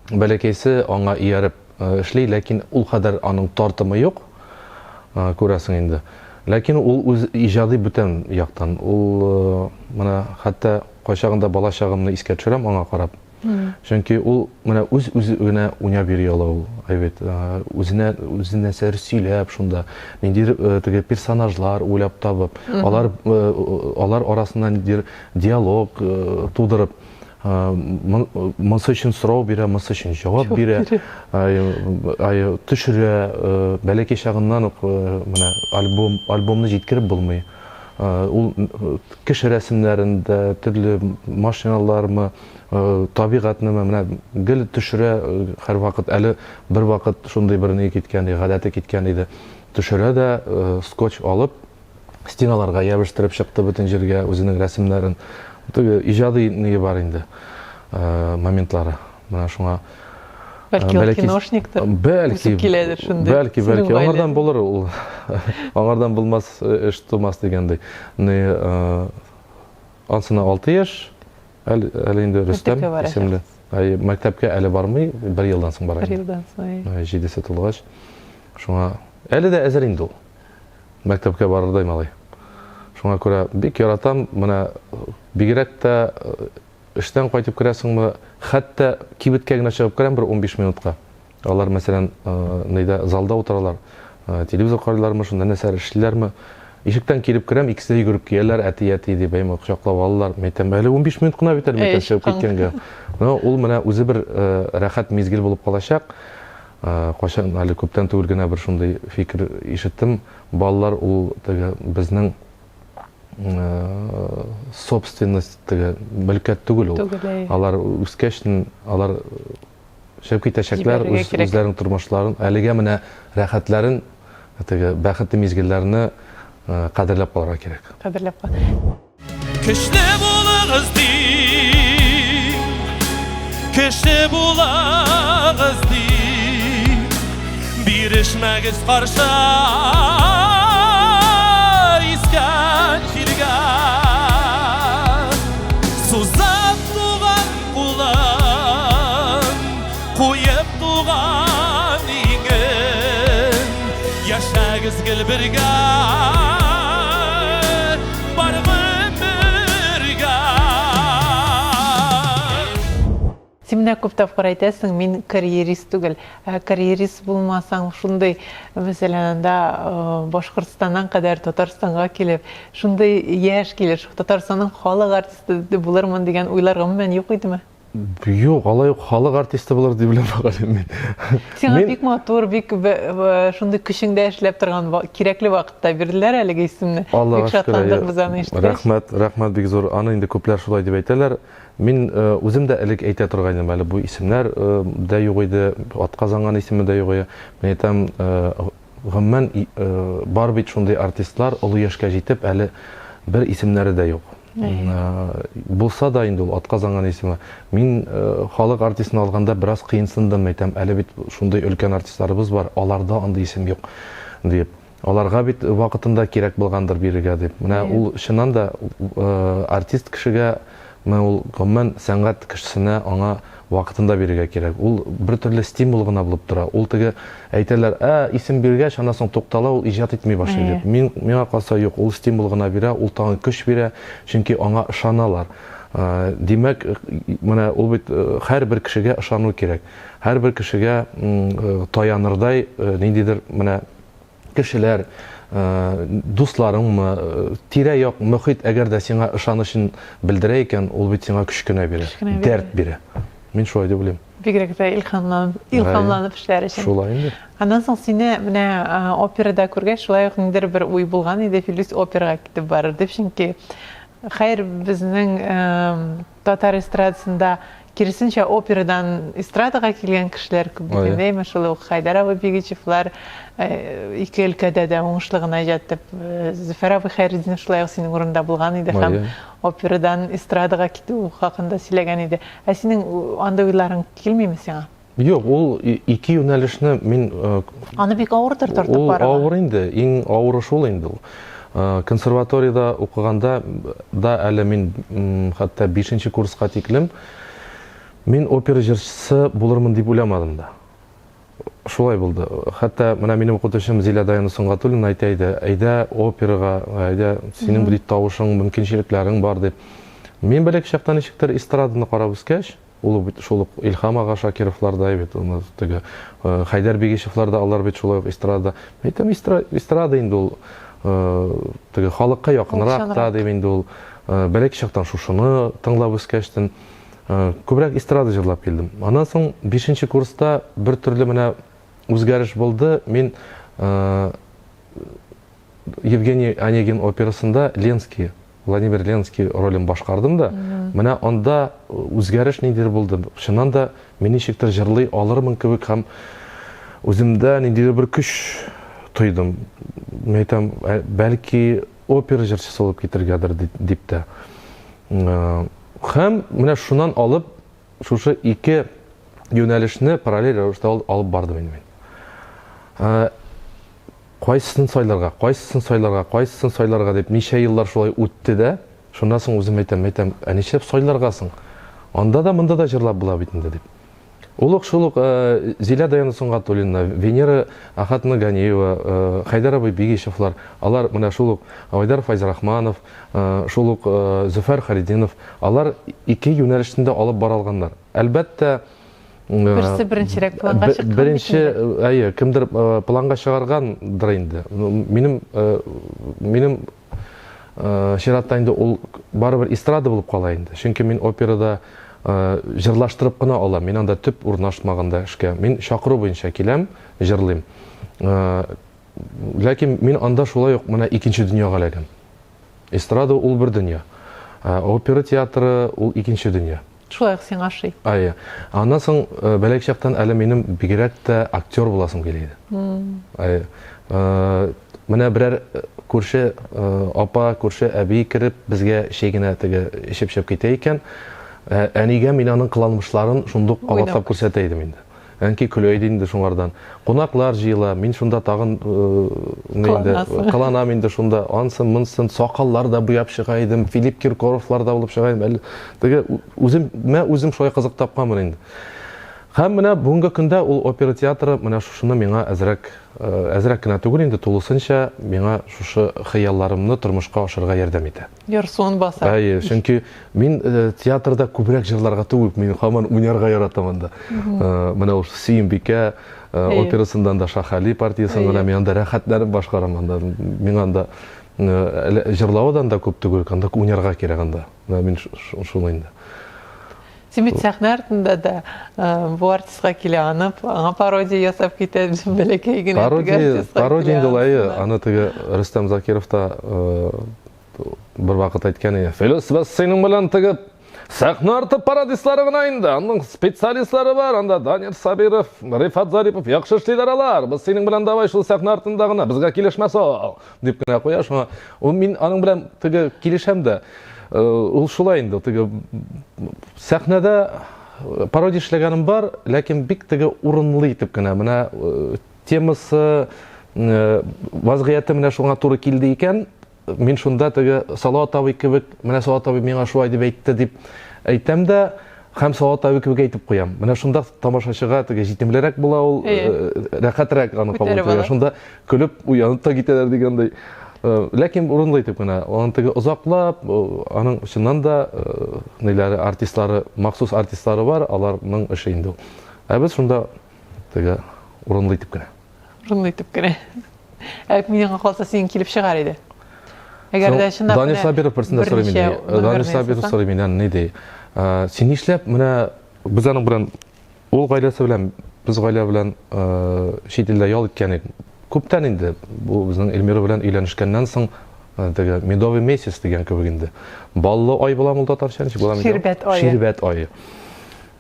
Бәләкәйсе аңа ияреп эшли, ләкин ул кадәр аның тартымы юк, күрәсең инде. Ләкин ул үз иҗади бүтән яктан. Ул менә хәтта кайчагында бала чагымны искә төшерәм аңа карап. Чөнки ул менә үз-үзе генә уйнап йөри ала ул, әйбәт. Үзенә үзе нәрсәләр сөйләп шунда, ниндидер теге персонажлар уйлап табып, алар алар арасында ниндидер диалог тудырып, Монысы өчен сорау бирә, монысы өчен җавап бирә. Төшерә, бәләкәй чагыннан ук менә альбом, альбомны җиткереп булмый. Ул кеше рәсемнәрен дә, төрле машиналармы, табигатьнеме, менә гел төшерә һәрвакыт. Әле бервакыт шундый бер ни киткән, гадәте киткән иде. Төшерә дә, скотч алып, стеналарга ябештырып чыкты бөтен җиргә үзенең рәсемнәрен. Теге иҗади ние бар инде, моментлары. Менә шуңа Бәлки ул киношниктыр. Бәлки. Киләдер шундый. Бәлки, бәлки. Аңардан булыр ул. Аңардан булмас эш тумас дигәндәй. Ни, ансына 6 яшь, әле, әле инде Рөстәм исемле. Мәктәпкә әле бармый, бер елдан соң бара. Бер елдан соң. Җидесе тулгач. Шуңа әле дә әзер инде ул. Мәктәпкә барырдай малай. Шуңа күрә бик яратам, менә бигрәк тә эштән кайтып керәсеңме, хәтта кибеткә генә чыгып керәм бер 15 минутка. Алар, мәсәлән, нидә залда утыралар, телевизор карыйлармы, шунда нәрсәләр эшлиләрме. Ишектән килеп керәм, икесе дә йөгереп киләләр, әти, әти дип, әйме кочаклап алалар. Мин әйтәм, әле 15 минут кына бит әле мин чыгып киткәнгә. Но ул менә үзе бер рәхәт мизгел булып калачак. Кайчан әле күптән түгел генә бер шундый фикер ишеттем. Балалар ул теге безнең собственность теге мөлкәт түгел ул. Алар үскәч, алар чыгып китәчәкләр, үз, үзләренең тормышларын, әлегә менә рәхәтләрен, теге бәхетле мизгелләрне кадерләп калырга кирәк. Кадерләп кал. Көчле булыгыз дим, кеше булыгыз дим, бирешмәгез каршы искән җилгә. Сузып туган кулын, куеп туган иңен, яшәгез гел бергә. Бар гомергә. Син менә күп тапкыр әйтәсең, мин карьерист түгел. Ә карьерист булмасаң, шундый, мәсәлән, анда Башкортстаннан кадәр Татарстанга килеп, шундый яшь килеш, Татарстанның халык артисты булырмын дигән уйлар гомумән юк идеме? Юк, алай ук халык артисты булыр дип уйламаган идем мин. Сиңа бик матур, бик шундый көчеңдә эшләп торган кирәкле вакытта бирделәр әлеге исемне. Аллага Бик шатландык без аны ишеткәч. Рәхмәт, рәхмәт бик зур. Аны инде күпләр шулай дип әйтәләр. Мин үзем дә элек әйтә торган идем, әле бу исемнәр дә юк иде, атказанган исеме дә юк иде. Мин әйтәм, гомумән, бар бит шундый артистлар, олы яшькә җитеп, әле бер исемнәре дә юк. Булса да инде ул атказанган исеме. Мин халык артистын алганда бераз кыенсындым, әйтәм, әле бит шундый өлкән артистларыбыз бар, аларда андый исем юк дип. Аларга бит вакытында кирәк булгандыр бирергә дип. Менә ул чыннан да артист кешегә, менә ул гомумән сәнгать кешесенә аңа вакытында бирергә кирәк. Ул бер төрле стимул гына булып тора. Ул теге әйтәләр, ә, исем биргәч, аннан соң туктала, ул иҗат итми башлый дип. Мин, миңа калса, юк, ул стимул гына бирә, ул тагын көч бирә, чөнки аңа ышаналар. Димәк, менә ул бит һәрбер кешегә ышану кирәк. Һәрбер кешегә таянырдай ниндидер менә кешеләр, дусларыңмы, тирә-як мөхит әгәр дә сиңа ышанычын белдерә икән, ул бит сиңа көч кенә бирә, дәрт бирә. Мин шулай дип уйлыйм. Бигрәк тә илһамланып, илһамланып эшләр өчен. Шулай инде. Аннан соң сине менә операда күргәч, шулай ук ниндидер бер уй булган иде, Филүс операга китеп барыр дип, чөнки хәер, безнең Татар эстрадасында, киресенчә, операдан эстрадага килгән кешеләр күп бит инде, әйме, шул ук Хәйдәр абый Бигичевлар ике өлкәдә дә уңышлы гына иҗат итеп, Зөфәр абый Хәйретдинов шулай ук синең урында булган иде һәм операдан эстрадага китү хакында сөйләгән иде. Ә синең андый уйларың килмиме сиңа? Юк, ул ике юнәлешне мин Аны бик авырдыр тартып барырга. Ул авыр инде, иң авыры шул инде ул. Консерваториядә укыганда да әле мин хәтта 5 курска тиклем мин опера җырчысы булырмын дип уйламадым да. Шулай булды. Хәтта менә минем укытучым Зилә Даяна Сөнгатуллина әйтә иде, әйдә операга, әйдә, синең бит тавышың, мөмкинчелекләрең бар дип. Мин бәләкәй чакта ничектер эстраданы карап үскәч, ул бит шул ук Илһам ага Шакировлар да бит, аны теге э, Хәйдәр Бигишевлар да, алар бит шулай ук эстрада. Мин әйтәм, эстрада инде ул э, теге халыкка якынрак та дип инде ул э, бәләкәй чактан шушыны тыңлап үскәчтен күбрәк эстрада җырлап килдем. Аннан соң 5 курста бер төрле менә үзгәреш булды. Мин Евгений Онегин операсында Ленский, Владимир Ленский ролен башкардым да. Менә анда үзгәреш ниндидер булды. Чыннан да мин ничектер җырлый алырмын кебек һәм үземдә ниндидер бер көч тойдым. Мин әйтәм, бәлки опера җырчысы булып китергәдер дип тә. Һәм менә шуннан алып шушы ике юнәлешне параллель рәвештә алып бардым инде мин. Кайсысын сайларга, кайсысын сайларга, кайсысын сайларга дип ничә еллар шулай үтте дә, шуннан соң үзем әйтәм, әйтәм, ә нишләп сайларга соң? Анда да, монда да җырлап була бит инде дип. Ул ук шул ук э, Зилә Даяна Сөнгатуллина, Венера Ахатовна Ганиева, э, Хәйдәр абый Бигишевлар, алар менә шул ук Айдар Файзрахманов, э, шул ук Зөфәр Халидинов, алар ике юнәлешне дә алып бара алганнар. Әлбәттә, Берсе беренчерәк планга чыккан. Беренче, әйе, кемдер планга чыгаргандыр инде. Минем минем чиратта инде ул барыбер эстрада булып кала инде. Чөнки мин операда җырлаштырып кына алам. Мин анда төп урнашмаган да эшкә. Мин чакыру буенча киләм, җырлыйм. Ләкин мин анда шулай ук менә икенче дөньяга эләгәм. Эстрада ул бер дөнья. Опера театры ул икенче дөнья. Шулай ук сиңа ошый. Әйе. Аннан соң бәләкәй чактан әле минем бигрәк тә актер буласым килә иде. Әйе. Менә берәр күрше апа, күрше әби кереп безгә чәй генә теге эчеп чыгып китә икән, әнигә мин аның кыланмышларын шундук кабатлап күрсәтә идем инде. Әнки көлә иде инде шуңардан. Кунаклар җыела, мин шунда тагын инде кыланам инде шунда. Ансын, монсын, сакаллар да буяп чыга идем, Филипп Киркоровлар да булып чыга идем. Әле теге үзем, мә үзем шулай кызык тапканмын инде. Һәм менә бүгенге көндә ул опера театры менә шушыны миңа әзрәк, әзрәк кенә түгел инде, тулысынча миңа шушы хыялларымны тормышка ашырырга ярдәм итә. Ярсуын баса. Әйе, чөнки мин театрда күбрәк җырларга түгел, мин һаман уйнарга яратам анда. Менә ул Сөембикә операсыннан да Шаһали партиясен менә мин анда рәхәтләнеп башкарам анда. Миңа анда җырлавы да күп түгел, анда уйнарга кирәк анда. Менә мин шуны инде. Син бит сәхнә артында да бу артистка килә, аны аңа пародия ясап китә, бәләкәй генә пародия, пародия инде ул, әйе, аны теге Рөстәм Закиров та бер вакыт әйткән иде. Филүс, без синең белән теге сәхнә арты пародистлары гына инде, аның специалистлары бар, анда Данир Сабиров, Рифат Зарипов яхшы эшлиләр алар. Без синең белән давай шул сәхнә артында гына, безгә килешмәс ул, дип кенә куя. Шуңа ул мин аның белән теге килешәм дә. Ул шулай инде, теге сәхнәдә пародия эшләгәнем бар, ләкин бик теге урынлы итеп кенә, менә темасы, вазгыяте менә шуңа туры килде икән, мин шунда теге Салават абый кебек, менә Салават абый миңа шулай дип әйтте дип әйтәм дә, һәм Салават абый кебек әйтеп куям. Менә шунда тамашачыга теге җитемлерәк була ул, рәхәтрәк аны кабул итәргә. Шунда көлеп уянып та китәләр дигәндәй. Ләкин урынлы итеп кенә, аның теге озаклап, аның чыннан да ниләре, артистлары, махсус артистлары бар, аларның эше инде ул. Ә без шунда теге урынлы итеп кенә. Урынлы итеп кенә. Ә миңа калса, синең килеп чыгар иде. Әгәр дә чынлап Данил Сабиров берсендә сорый миннән. Данил Сабиров сорый миннән, ни ди? Син нишләп менә без аның белән Ул гаиләсе белән, без гаилә белән чит илдә ял иткән идек. Күптән инде, бу безнең Эльмира белән өйләнешкәннән соң, теге медовый месяц дигән кебек инде. Баллы ай буламы ул татарча, ничек була? Ширбәт ае. Ширбәт ае.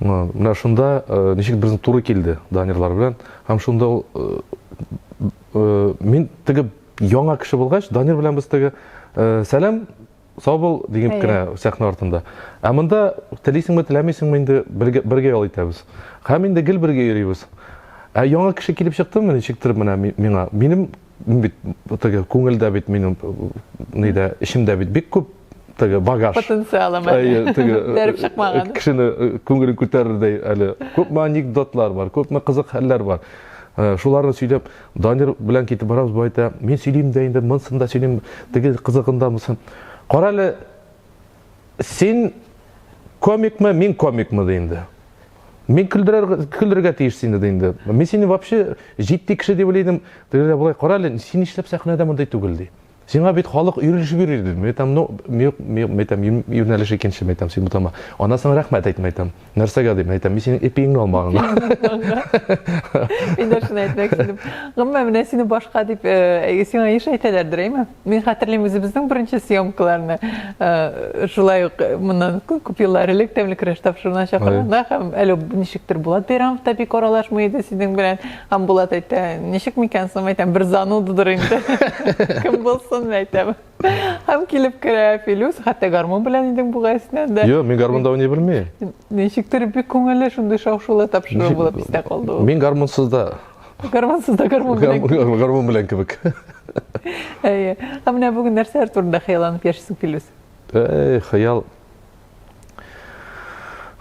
Менә шунда ничек безнең туры килде Данирлар белән. Һәм шунда ул мин теге яңа кеше булгач, Данир белән без теге сәлам. сау бул дип кенә сәхнә артында. Ә монда телисеңме, теләмисеңме инде бергә, бергә ял итәбез. Һәм инде гел бергә йөрибез. Ә яңа кеше килеп чыктымы, ничектер менә миңа, минем бит теге күңелдә бит минем нидә, эчемдә бит бик күп теге багаж. Потенциалым әле. Теге Бәреп чыкмаган. Кешене күңелен күтәрердәй әле. Күпме анекдотлар бар, күпме кызык хәлләр бар. Шуларны сөйләп, Данир белән китеп барабыз, бу әйтә, мин сөйлим дә инде, монысын да сөйлим, теге кызыгын да, монысын. Кара әле, син комикмы, мин комикмы ди инде. Мин көлдерер, көлдерергә тиеш сине ди инде. Мин сине вообще җитди кеше дип уйлыйдым. Теге болай, кара әле, син нишләп сәхнәдә мондый түгел ди. Сиңа бит халык өерелешеп йөри ди. Мин әйтәм, ну, юк, мин әйтәм, юнәлеш икенче, мин әйтәм, син бутама. Аннан соң рәхмәт әйт, мин әйтәм. Нәрсәгә дип, мин әйтәм, мин синең эпиеңне алмаганга. Мин дә шуны әйтмәкче идем. Гомумән, менә сине башка дип, э, сиңа еш әйтәләрдер, әйме? Мин хәтерлим үзебезнең беренче съемкаларны. Э, шулай ук э, моннан күп еллар элек тәмле көрәш тапшыруына чакырганда һәм әле ничектер Булат Бәйрамов та бик аралашмый иде синең белән. Һәм Булат әйтә, ничек микән соң, әйтәм, бер занудадыр инде. Кем булсын, әйтәм. Һәм килеп керә Филүс, хәтта гармун белән идең бугай өстеннән дә. Юк, мин гармунда уйный белмим. Ничектер бик күңелле шундый шау-шулы тапшыру булып истә калды ул. Мин гармунсыз да. Гармунсыз да гармун белән. Гармун белән кебек. Әйе. Ә менә бүген нәрсәләр турында хыялланып яшисең, Филүс? Эй, хыял.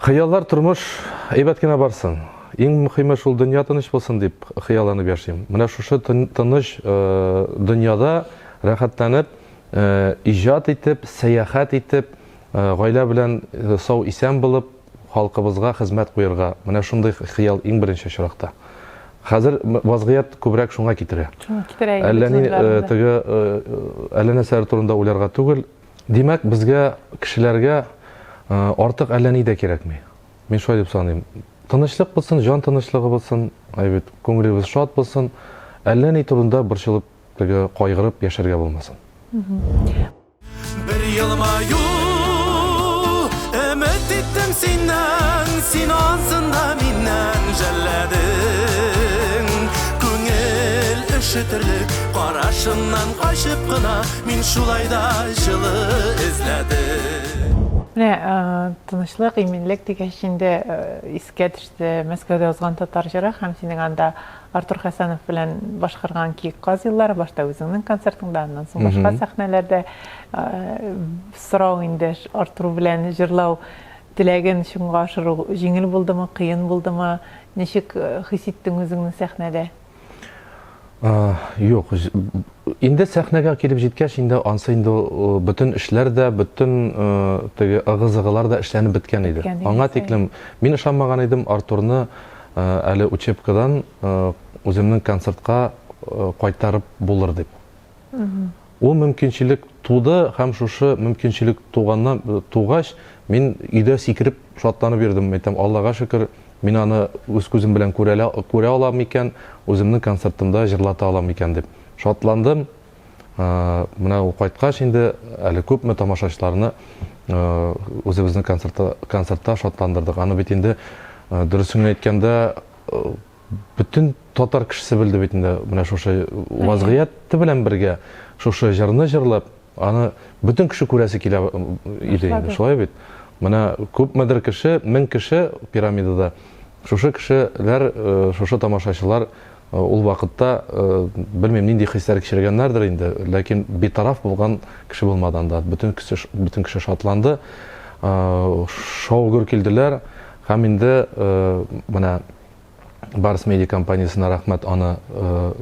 Хыяллар тормыш әйбәт кенә барсын. Иң мөхиме шул дөнья тыныч булсын дип хыялланып яшим. Менә шушы тыныч э, дөньяда рәхәтләнеп, э, иҗат итеп, сәяхәт итеп, э, гаилә белән сау исән булып, халкыбызга хезмәт куерга. Менә шундый хыял иң беренче очракта. Хәзер вазгыять күбрәк шуңа китерә. Шуңа китерә. Әллә ни теге әллә нәрсәләр турында уйларга түгел, Димәк, безгә, кешеләргә артык әллә ни дә кирәкми. Мин шулай дип саныйм. Тынычлык булсын, җан тынычлыгы булсын, әй бит, күңелебез шат булсын, әллә ни турында борчылып, теге кайгырып яшәргә булмасын. Бер елмаю өмет иттем синнән, син ансын да миннән жәлләдең. Күңел өшетерлек карашыңнан качып кына Мин шулай да җылы эзләдем. Менә тынычлык, иминлек дигәч инде искә төште Мәскәүдә узган татар җыры һәм синең анда Артур Хәсәнов белән башкарган Киек каз еллары, башта үзеңнең концертыңда, аннан соң башка сәхнәләрдә. Сорау инде Артур белән җырлау теләген чынга ашыру җиңел булдымы, кыен булдымы? Ничек хис иттең үзеңне сәхнәдә? Юк, инде сәхнәгә килеп җиткәч, инде ансы инде бөтен эшләр дә, бөтен теге ыгы-зыгылар да эшләнеп беткән иде. Аңа тиклем мин ышанмаган идем Артурны әле учебкадан үземнең концертка кайтарып булыр дип. Ул мөмкинчелек туды һәм шушы мөмкинчелек туганнан тугач, мин өйдә сикереп шатланып йөрдем. Әйтәм, Аллага шөкер, мин аны үз күзем белән күрә, күрә алам икән, үземнең концертымда җырлата алам икән дип. Шатландым. Менә ул кайткач инде әле күпме тамашачыларны үзебезнең концертта, концертта шатландырдык. Аны бит инде дөресен генә әйткәндә, бөтен татар кешесе белде бит инде менә шушы вазгыяте белән бергә шушы җырны җырлап, аны бөтен кеше күрәсе килә иде инде, шулай бит. Менә күпмедер кеше, мең кеше пирамидада, шушы кешеләр, э, шушы тамашачылар э, ул вакытта э, белмим нинди хисләр кичергәннәрдер инде, ләкин битараф булган кеше булмады анда. Бөтен кеше бөтен кеше шатланды. Шау-гөр килделәр. Һәм инде менә Барс Медиа компаниясенә рәхмәт, аны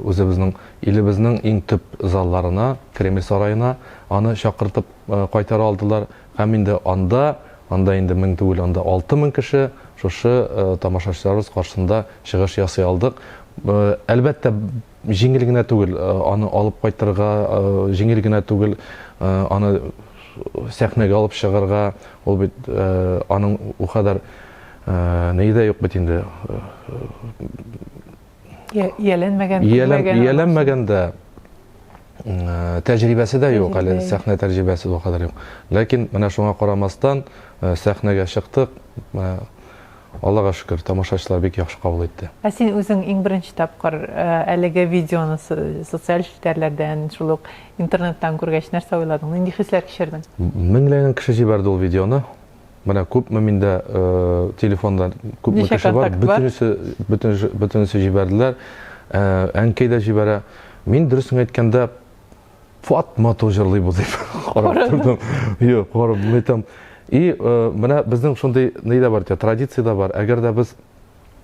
үзебезнең илебезнең иң төп залларына, Кремль сараена аны чакыртып кайтара алдылар. Һәм инде анда, анда инде мең түгел, анда 6000 кеше шушы тамашачыларыбыз каршында чыгыш ясый алдык. Әлбәттә, җиңел генә түгел аны алып кайтырга, җиңел генә түгел аны сәхнәгә алып чыгарга. Ул бит аның ул кадәр ни дә юк бит инде. Ияләнмәгән, ияләнмәгән дә, тәҗрибәсе дә юк әле, сәхнә тәҗрибәсе ул кадәр юк. Ләкин менә шуңа карамастан сәхнәгә чыктык. Аллага шөкер, тамашачылар бик яхшы кабул итте. Ә син үзең иң беренче тапкыр әлеге видеоны социаль челтәрләрдән, шул ук интернеттан күргәч, нәрсә уйладың? Нинди хисләр кичердең? Меңләгән кеше җибәрде ул видеоны. Менә күпме миндә телефонда күпме кеше бар, бөтенесе, бөтенесе, бөтенесе җибәрделәр. Әнкәй дә җибәрә. Мин дөресен әйткәндә, Фат матур җырлый бу дип карап тордым. Юк, карап әйтәм. И э, менә безнең шундый ни дә бар, традиция дә бар. Әгәр дә без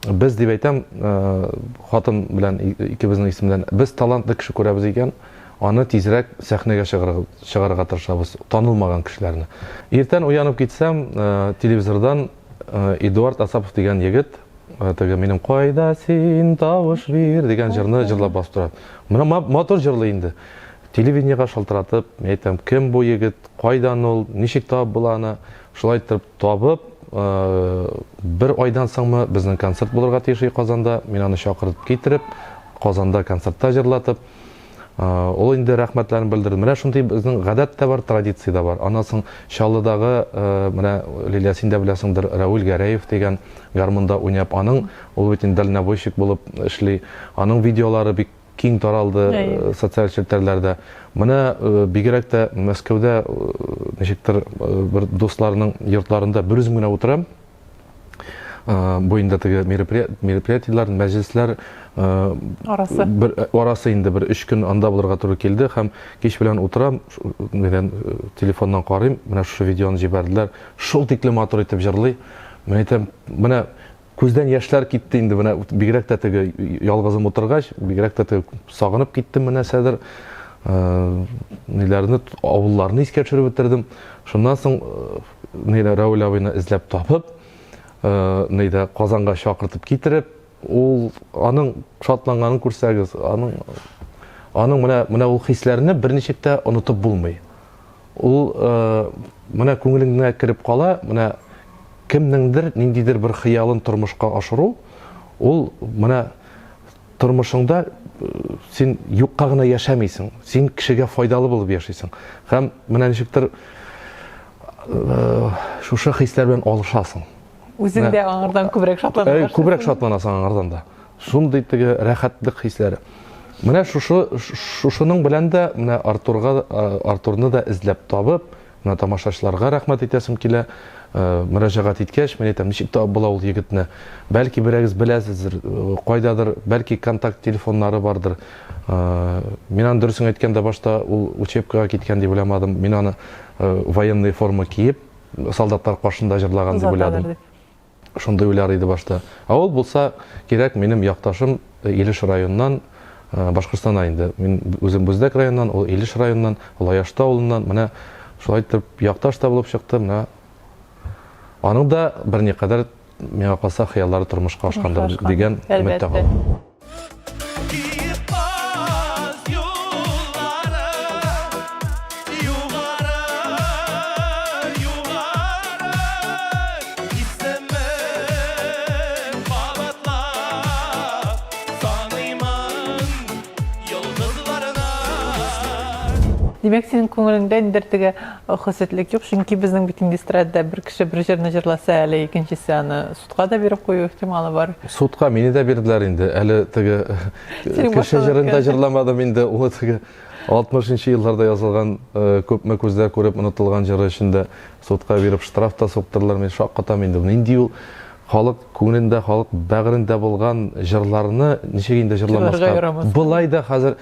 без дип әйтәм, э, хатын белән икебезнең исемнән, без талантлы кеше күрәбез икән, аны тизрәк сәхнәгә чыгарырга, чыгарырга тырышабыз, танылмаган кешеләрне. Иртән уянып китсәм, э, телевизордан Эдуард Асапов дигән егет теге минем кайда син тавыш бир дигән җырны җырлап басып тора. Менә матур җырлый инде. Телевидениегә шалтыратып, мин әйтәм, кем бу егет, кайдан ул, ничек табып була аны? Шулай итеп табып, бер айдан соңмы безнең концерт булырга тиеш Казанда. Мин аны чакырып китереп, Казанда концертта җырлатып, Ул инде рәхмәтләрен белдерде. Менә шундый безнең гадәт тә бар, традиция дә бар. Аннан соң Чаллыдагы, менә Лилия, син дә беләсеңдер, Рәүил Гәрәев дигән гармунда уйнап, аның ул бит инде дальнобойщик булып эшли. Аның видеолары бик киң таралды социаль челтәрләрдә. Менә бигрәк тә Мәскәүдә ничектер бер дусларның йортларында бер үзем генә утырам. Бу инде теге мероприятиеләр, мәҗлесләр арасы. Бер арасы инде бер өч көн анда булырга туры килде һәм кич белән утырам, нидән телефоннан карыйм, менә шушы видеоны җибәрделәр. Шул тикле матур итеп җырлый. Менә әйтәм, менә күздән яшьләр китте инде, менә бигрәк тә теге ялгызым утыргач, бигрәк тә теге сагынып киттем менә нәрсәдер. Ниләрне, авылларны искә төшереп бетердем. Шуннан соң нидә Рәүл абыйны эзләп табып, нидә Казанга чакыртып китереп, ул аның шатланганын күрсәгез, аның аның менә менә ул хисләрне берничек тә онытып булмый. Ул менә күңелеңә кереп кала, менә кемнеңдер ниндидер бер хыялын тормышка ашыру, ул менә Тормышыңда син юкка гына яшәмисең, син кешегә файдалы булып яшисең. Һәм менә ничектер шушы хисләр белән алышасың. Үзең дә аңардан күбрәк шатлана башлыйсың. Күбрәк шатланасың аңардан да. Шундый теге рәхәтлек хисләре. Менә шушы шушының белән дә менә Артурга Артурны да эзләп табып, Менә тамашачыларга рәхмәт әйтәсем килә. Мөрәҗәгать иткәч, мин әйтәм, ничек табып була ул егетне? Бәлки берәгез беләсездер, кайдадыр, бәлки контакт телефоннары бардыр. Мин аны дөресен әйткәндә башта ул учебкага киткән дип уйламадым. Мин аны военный форма киеп, солдатлар каршында җырлаган дип уйладым. Шундый уйлар иде башта. Ә ул булса кирәк, минем якташым Илеш районыннан, Башкортстаннан инде. Мин үзем Бүздәк районыннан, ул Илеш районыннан, Лаяшта авылыннан. Менә шулай итеп якташ та булып чыкты. Менә аның да берникадәр миңа калса хыяллары тормышка ашкандыр дигән өметтә калам. Димәк, синең күңелеңдә ниндидер теге хөсетлек юк, чөнки безнең бит инде эстрадада бер кеше бер җырны җырласа, әле икенчесе аны судка да биреп кую ихтималы бар. Судка мине дә бирделәр инде. Әле теге кеше җырын да җырламадым инде. Ул теге 60 нчы елларда язылган күпме күзләр күреп онытылган җыры өчен дә судка биреп штраф та суктырдылар. Мин шаккатам инде. Нинди ул халык күңелендә, халык бәгырендә булган җырларны ничек инде җырламаска? Болай да хәзер,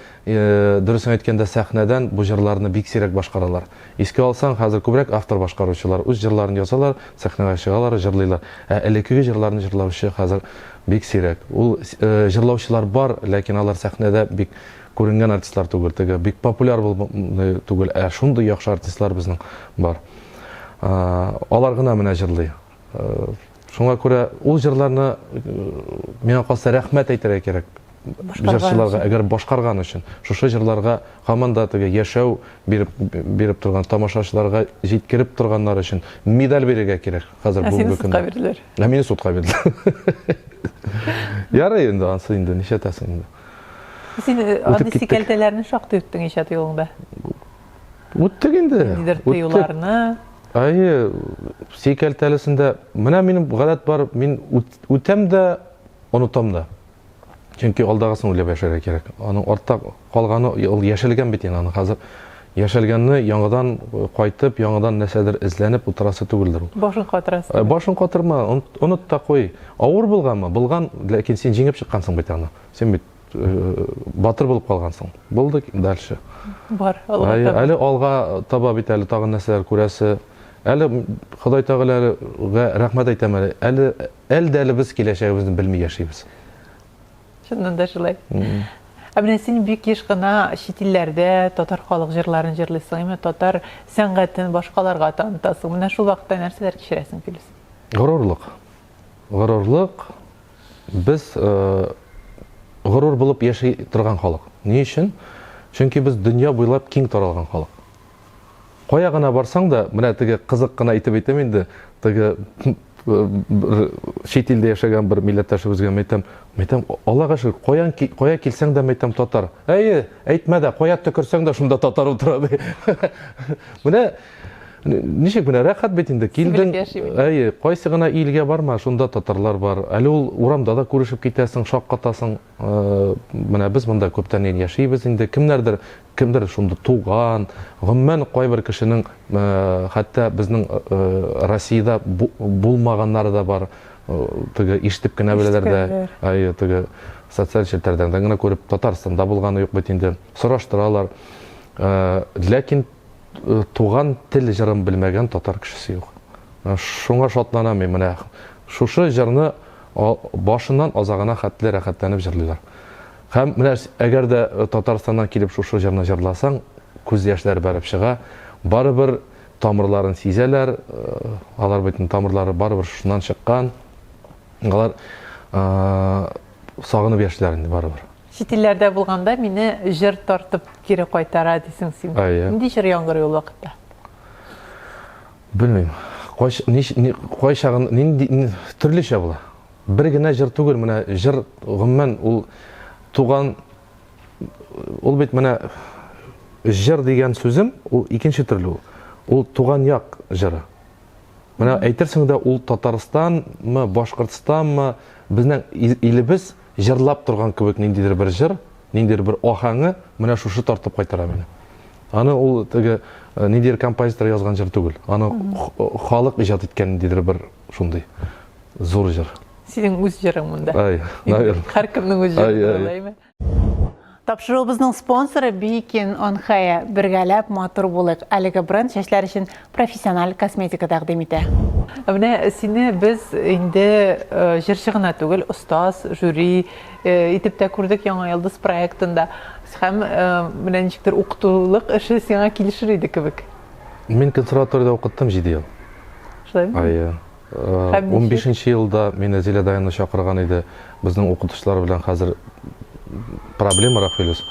дөресен әйткәндә, сәхнәдән бу җырларны бик сирәк башкаралар. Искә алсаң, хәзер күбрәк автор башкаручылар үз җырларын язалар, сәхнәгә чыгалар, җырлыйлар. Ә элеккеге җырларны җырлаучы хәзер бик сирәк. Ул җырлаучылар бар, ләкин алар сәхнәдә бик күренгән артистлар түгел, теге бик популяр булып түгел, ә шундый яхшы артистлар безнең бар. Алар гына менә җырлый. Шуңа күрә ул җырларны миңа калса рәхмәт әйтергә кирәк җырчыларга, әгәр башкарган өчен. Шушы җырларга һаман да теге яшәү биреп, биреп торган, тамашачыларга җиткереп торганнар өчен медаль бирергә кирәк хәзер бүгенге көндә. Ә сине судка бирделәр. Ә мине судка бирделәр. Ярый инде, ансы инде, нишләтәсең инде. Син андый сикәлтәләрне шактый үттең иҗат юлыңда. Үттек инде. Ниндидер тыюларны. Әйе, сикәлтәлесендә. Менә минем гадәт бар, мин үтәм дә, онытам да. Чөнки алдагысын уйлап яшәргә кирәк. Аның артта калганы ул яшәлгән бит инде аны хәзер. Яшәлгәнне яңадан кайтып, яңадан нәрсәдер эзләнеп утырасы түгелдер ул. Башын катырасың. Э, башын катырма, оныт та куй. Авыр булганмы? Булган, ләкин син җиңеп чыккансың бит аны. Син бит э, батыр булып калгансың. Булды, дальше. Бар, алга таба. Әле алга таба бит әле тагын нәрсәләр күрәсе. Әле Ходай Тәгаләгә рәхмәт әйтәм әле. Әле әле дә әле без киләчәгебезне белми яшибез. Чыннан да шулай. Ә менә син бик еш кына чит илләрдә татар халык җырларын җырлыйсың, әмма татар сәнгатен башкаларга танытасың. Менә шул вакытта нәрсәләр кичерәсең, Филүс? Горурлык. Горурлык. Без э, горур булып яши торган халык. Ни өчен? Чөнки без дөнья буйлап киң таралган халык. Кая гына барсаң да, менә теге кызык кына итеп әйтәм инде, теге бер чит илдә яшәгән бер милләттәшебезгә мәйтәм, мәйтәм, Аллага шөкер, каян кая килсәң дә мәйтәм татар. Әйе, әйтмә дә, кая төкерсәң дә шунда татар утыра ди. Менә ничек менә рәхәт бит инде килдең. Әйе, кайсы гына илгә барма, шунда татарлар бар. Әле ул урамда да күрешеп китәсең, шаккатасың. Менә без монда күптән яшибез инде. Кемнәрдер, кемдер шунда туган. Гомумән, кайбер кешенең хәтта безнең Россиядә булмаганнары да бар. Теге ишетеп кенә беләләр дә, әйе, теге социаль челтәрдән дә генә күреп, Татарстанда булганы юк бит инде. Сораштыралар. Ләкин туган тел җырын белмәгән татар кешесе юк. Шуңа шатланам мин менә. Шушы җырны башыннан азагына хәтле рәхәтләнеп җырлыйлар. Һәм менә әгәр дә Татарстаннан килеп шушы җырны җырласаң, күз яшьләре бәреп чыга. Барыбер тамырларын сизәләр, алар бит тамырлары барыбер шушыннан чыккан. Алар сагынып яшиләр инде барыбер. Чит илләрдә булганда мине җыр тартып кире кайтара дисең син. Нинди җыр яңгырый ул вакытта? Белмим. Кайч, нич, ни, кайчагын нинди ни, төрлечә була. Бер генә җыр түгел, менә җыр гомумән ул туган ул бит менә җыр дигән сүзем ул икенче төрле ул. Ул туган як җыры. Менә әйтерсең дә ул Татарстанмы, Башкортстанмы, безнең илебез җырлап торган кебек ниндидер бер җыр, ниндидер бер аһәңе менә шушы тартып кайтара мине. Аны ул теге э, ниндидер композитор язган җыр түгел. Аны халык иҗат иткән ниндидер бер шундый зур җыр. Синең үз җырың монда. Ай, наверное. Һәркемнең үз җыры, алаймы? Тапшыруыбызның спонсоры Бикин on Hair. Бергәләп матур булыйк. Әлеге бренд чәчләр өчен профессиональ косметика тәкъдим итә. Менә сине без инде э, җырчы гына түгел, остаз, жюри э, итеп тә күрдек Яңа йолдыз проектында. Һәм э, менә ничектер укытулык эше сиңа килешер иде кебек. Мин консерваториядә укыттым 7 ел. Шулаймы? Әйе. 15 елда мине Зилә Даяновна чакырган иде. Безнең укытучылар белән хәзер проблемарак, Филүс.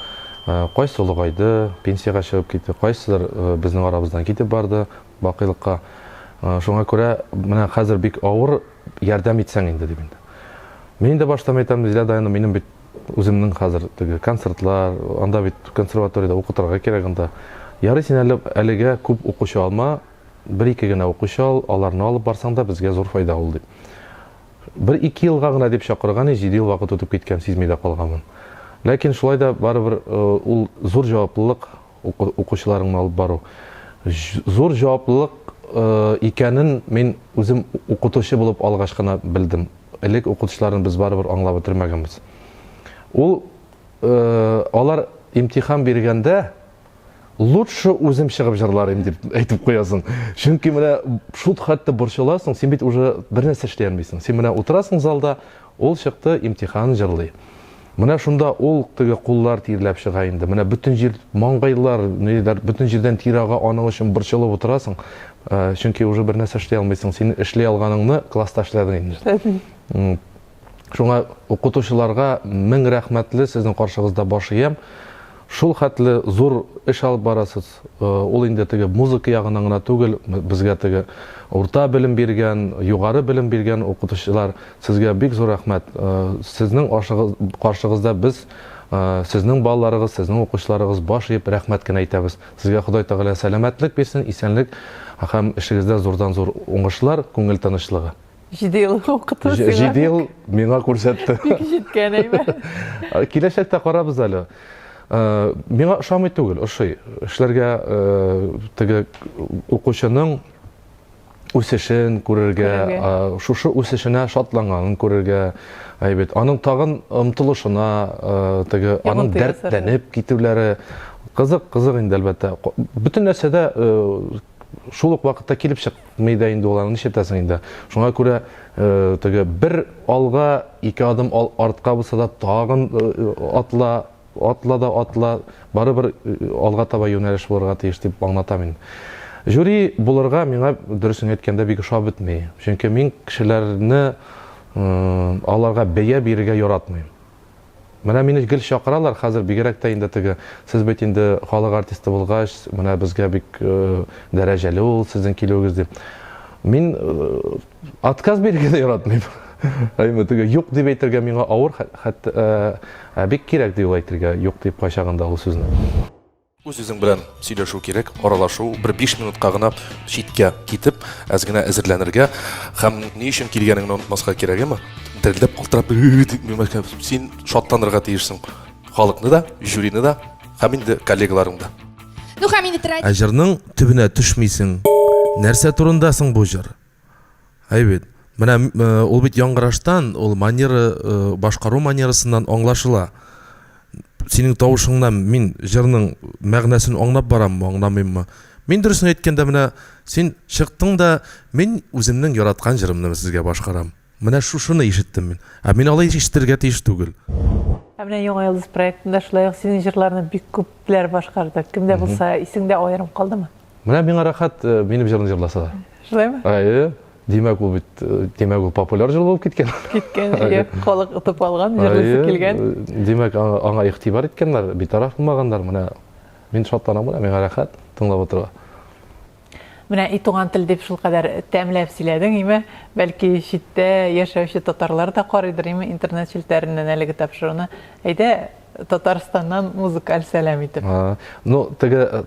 Кайсы олыгайды, пенсиягә чыгып китте, кайсыдыр безнең арабыздан китеп барды бакыйлыкка. Шуңа күрә менә хәзер бик авыр, ярдәм итсәң инде дип инде. Мин инде баштан әйтәм, Зилә Даяновна, минем бит үземнең хәзер теге концертлар, анда бит консерваториядә укытырга кирәк анда. Ярый син әле әлегә күп укучы алма, бер-ике генә укучы ал, аларны алып барсаң да безгә зур файда ул дип. Бер-ике елга гына дип чакырган, 7 ел вакыт үтеп киткән, сизми дә калганмын. Ләкин шулай да барыбер э, ул зур җаваплылык укучыларыңны алып бару. Зур җаваплылык э, икәнен мин үзем укытучы булып алгач кына белдем. Элек укытучыларны без барыбер аңлап бетермәгәнбез. Ул э, алар имтихан биргәндә лучше үзем чыгып җырлар идем дип әйтеп куясың. Чөнки менә шул хәтта борчыласың, син бит уже бер нәрсә эшли алмыйсың. Син менә утырасың залда, ул чыкты, имтихан җырлый. Менә шунда ул теге куллар тирләп чыга инде. Менә бөтен җир маңгайлар, ниләр, бөтен җирдән тир ага, аның өчен борчылып утырасың. Э, чөнки уже бер нәрсә эшли алмыйсың. Син эшли алганыңны класста эшләдең инде. Шуңа укытучыларга мең рәхмәтле, сезнең каршыгызда баш иям. Шул хәтле зур эш алып барасыз. Э, ул инде теге музыка ягыннан гына түгел, безгә теге урта белем биргән, югары белем биргән укытучылар, сезгә бик зур рәхмәт. Э, сезнең каршыгызда без Сезнең балаларыгыз, сезнең укучыларыгыз баш иеп рәхмәт кенә әйтәбез. Сезгә Ходай Тәгалә сәламәтлек бирсен, исәнлек һәм эшегездә зурдан-зур уңышлар, күңел тынычлыгы. Җиде ел укыту сиңа. Җиде ел миңа күрсәтте. Бик җиткән, әйме? Киләчәктә карабыз әле. Миңа ошамый түгел, ошый. Эшләргә теге укучының үсешен күрергә, шушы үсешенә шатланганын күрергә, әйбәт. Аның тагын омтылышына, теге аның дәртләнеп китүләре кызык, кызык инде әлбәттә. Бөтен нәрсәдә шул ук вакытта килеп чыкмый да инде ул, аны нишләтәсең инде. Шуңа күрә теге бер алга, ике адым артка булса да тагын атла, Атла да атла, барыбер алга таба юнәлеш булырга тиеш дип аңлатам инде. Жюри булырга миңа, дөресен әйткәндә, бик ошап бетми. Чөнки мин кешеләрне аларга бәя бирергә яратмыйм. Менә мине гел чакыралар, хәзер бигрәк тә инде теге, сез бит инде халык артисты булгач, менә безгә бик дәрәҗәле ул сезнең килүегез дип. Мин Отказ бирергә дә яратмыйм. Әйме, теге юк дип әйтергә миңа авыр, хәтта ә бик кирәк ди ул әйтергә, юк дип кайчагында ул сүзне. Үз-үзең белән сөйләшү кирәк, аралашу, бер 5 минутка гына читкә китеп, әз генә әзерләнергә һәм ни өчен килгәнеңне онытмаска кирәк, әйме? Дерелдәп, калтырап, дип, син шатланырга тиешсең. Халыкны да, жюрины да һәм инде коллегаларыңны да. Ну һәм инде Ә җырның төбенә төшмисең. Нәрсә турында соң бу җыр? Әй бит. Менә ул бит яңгыраштан, ул манера, башкару манерасыннан аңлашыла. Синең тавышыңнан мин җырның мәгънәсен аңлап бараммы, аңламыйммы? Мин дөресен әйткәндә, менә син чыктың да, мин үземнең яраткан җырымны сезгә башкарам. Менә шушыны ишеттем мин. Ә мин алай ишетергә тиеш түгел. Ә менә Яңа йолдыз проектында шулай ук синең җырларны бик күпләр башкарды. Кем дә булса исеңдә аерым калдымы? Менә миңа рәхәт, э, минем җырны җырласалар. Шулаймы? Әйе. Димәк, ул бит, э, димәк, ул популяр җыр булып киткән. Киткән, әйе. Халык отып алган, җырлыйсы килгән. Э, димәк, аңа, аңа игътибар иткәннәр, битараф булмаганнар. Менә мин шатланам менә, миңа рәхәт тыңлап утырырга. Менә и туган тел дип шулкадәр тәмләп сөйләдең, име? Бәлки читтә яшәүче татарлар да карыйдыр, име, интернет челтәреннән әлеге тапшыруны. Әйдә, Татарстаннан музыкаль сәлам итеп. Ну, теге э,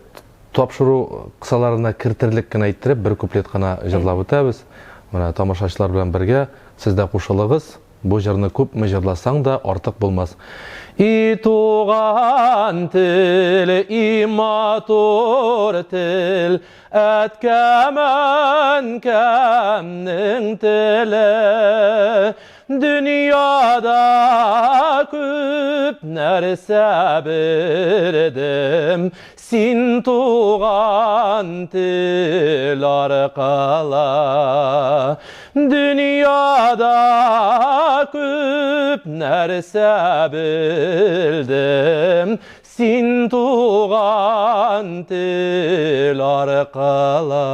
тапшыру кысаларына кертерлек кенә иттереп, бер куплет кына җырлап үтәбез. Менә тамашачылар белән бергә сез дә кушылыгыз. Бу җырны күпме җырласаң да артык булмас. И туган тел, и матур тел, әткәм әнкәмнең теле. Дөньяда күп нәрсә белдем, Син туган тел аркылы. Дөньяда күп нәрсә белдем, Син туган тел аркылы.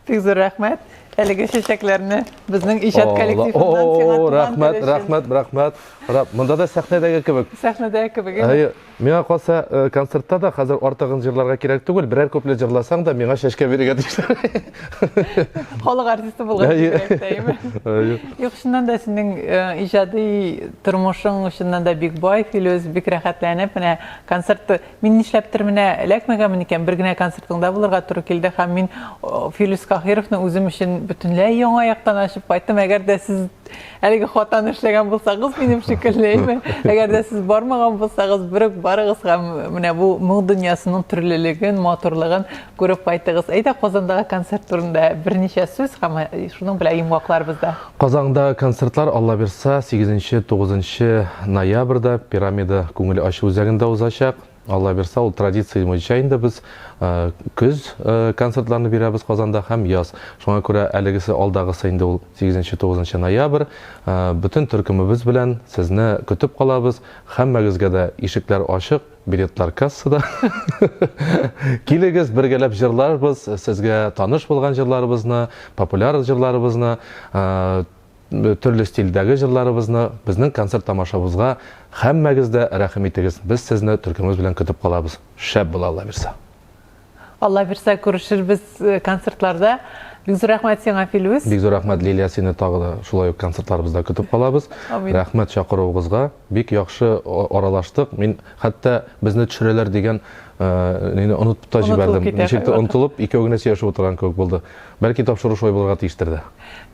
Бик зур рәхмәт. Әлеге чәчәкләрне безнең иҗат коллективыннан сиңа туган Рәхмәт, рәхмәт, рәхмәт. Раб, монда да сәхнәдәге кебек. Сәхнәдәге кебек. Әйе, миңа калса, э, концертта да хәзер артыгын җырларга кирәк түгел, берәр куплет җырласаң да миңа чәчкә бирергә тиешләр. Халык артисты булган кирәк тә, әйеме? Юк, чыннан да синең э, иҗади тормышың чыннан да бик бай, Филүс, бик рәхәтләнеп, менә концерт мин нишләптер менә эләкмәгәнмен икән, бер генә концертыңда булырга туры килде һәм мин Филүс Каһировны үзем өчен бөтенләй яңа яктан ачып кайттым. Әгәр дә сез Әлеге хатаны эшләгән булсагыз, минем шикелле, әйме? Әгәр дә сез бармаган булсагыз, берүк барыгыз һәм менә бу моң дөньясының төрлелеген, матурлыгын күреп кайтыгыз. Әйдә, Казандагы концерт турында берничә сүз һәм э, шуның белән йомгакларбыз да. Казанда концертлар, Алла бирса, 8-9 ноябрьдә Пирамида күңел ачу үзәгендә узачак. Алла бирса, ул традиция буенча инде без э, көз э, концертларны бирәбез Казанда һәм яз. Шуңа күрә әлегесе алдагысы инде ул 8-9 ноябрь. Э, бөтен төркемебез белән сезне көтеп калабыз. Һәммәгезгә дә ишекләр ачык, билетлар кассада. Килегез, бергәләп җырларбыз, сезгә таныш булган җырларыбызны, популяр җырларыбызны, Төрле стильдәге җырларыбызны безнең концерт тамашабызга һәммәгез дә рәхим итегез. Без сезне төркемебез белән көтеп калабыз. Шәп була, Алла бирса. Алла бирса, күрешербез концертларда. Бик зур рәхмәт сиңа, Филүс. Бик зур рәхмәт, Лилия, сине тагы да шулай ук концертларыбызда көтеп калабыз. Амин. Рәхмәт чакыруыгызга. Бик яхшы аралаштык. Мин хәтта безне төшерәләр дигән нине онытып та җибәрдем. Ничек тә онытылып, икәү генә сөйләшеп утырган кебек булды. Бәлки тапшыру шулай булырга тиештер дә.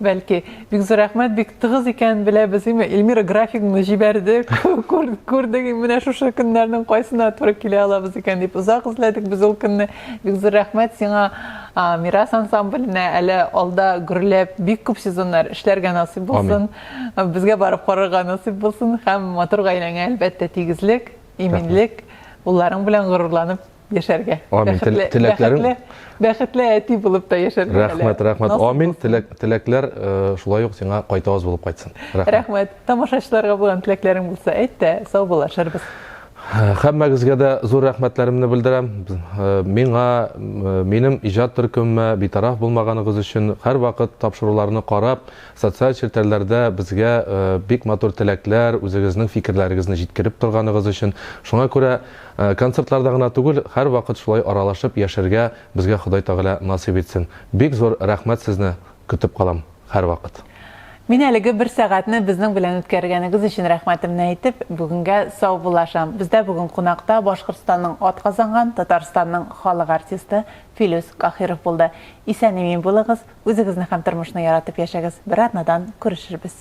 Бәлки. Бик зур рәхмәт, бик тыгыз икәнен беләбез, име? Эльмира графигыңны җибәрде. Күрдек, менә шушы көннәрнең кайсына туры килә алабыз икән дип озак эзләдек без ул көнне. Бик зур рәхмәт сиңа, Мирас ансамбленә, әле алда гөрләп бик күп сезоннар эшләргә насыйп булсын. Безгә барып карарга насыйп булсын һәм матур гаиләңә, әлбәттә, тигезлек, иминлек, улларың белән горурланып яшәргә. Амин. Бәхетле, Теләкләрең бәхетле, бәхетле әти булып та яшәргә әле. Рәхмәт, рәхмәт. Насыйп Амин. булсын. Теләк, теләкләр э, шулай ук сиңа кайтаваз булып кайтсын. Рәхмәт. Рәхмәт. Тамашачыларга булган теләкләрең булса, әйт тә, саубуллашырбыз. Э, Һәммәгезгә дә зур рәхмәтләремне белдерәм. Э, Миңа, э, минем иҗат төркемемә битараф булмаганыгыз өчен, һәрвакыт тапшыруларны карап, социаль челтәрләрдә безгә бик матур теләкләр, үзегезнең фикерләрегезне җиткереп торганыгыз өчен. Шуңа күрә Концертларда гына түгел, һәрвакыт шулай аралашып яшәргә безгә Ходай Тәгалә насыйп итсен. Бик зур рәхмәт сезне, көтеп калам һәрвакыт. Мин әлеге бер сәгатьне безнең белән үткәргәнегез өчен рәхмәтемне әйтеп, бүгенгә саубуллашам. Бездә бүген кунакта Башкортстанның атказанган, Татарстанның халык артисты Филүс Каһиров булды. Исән-имин булыгыз, үзегезне һәм тормышны яратып яшәгез. Бер атнадан күрешербез.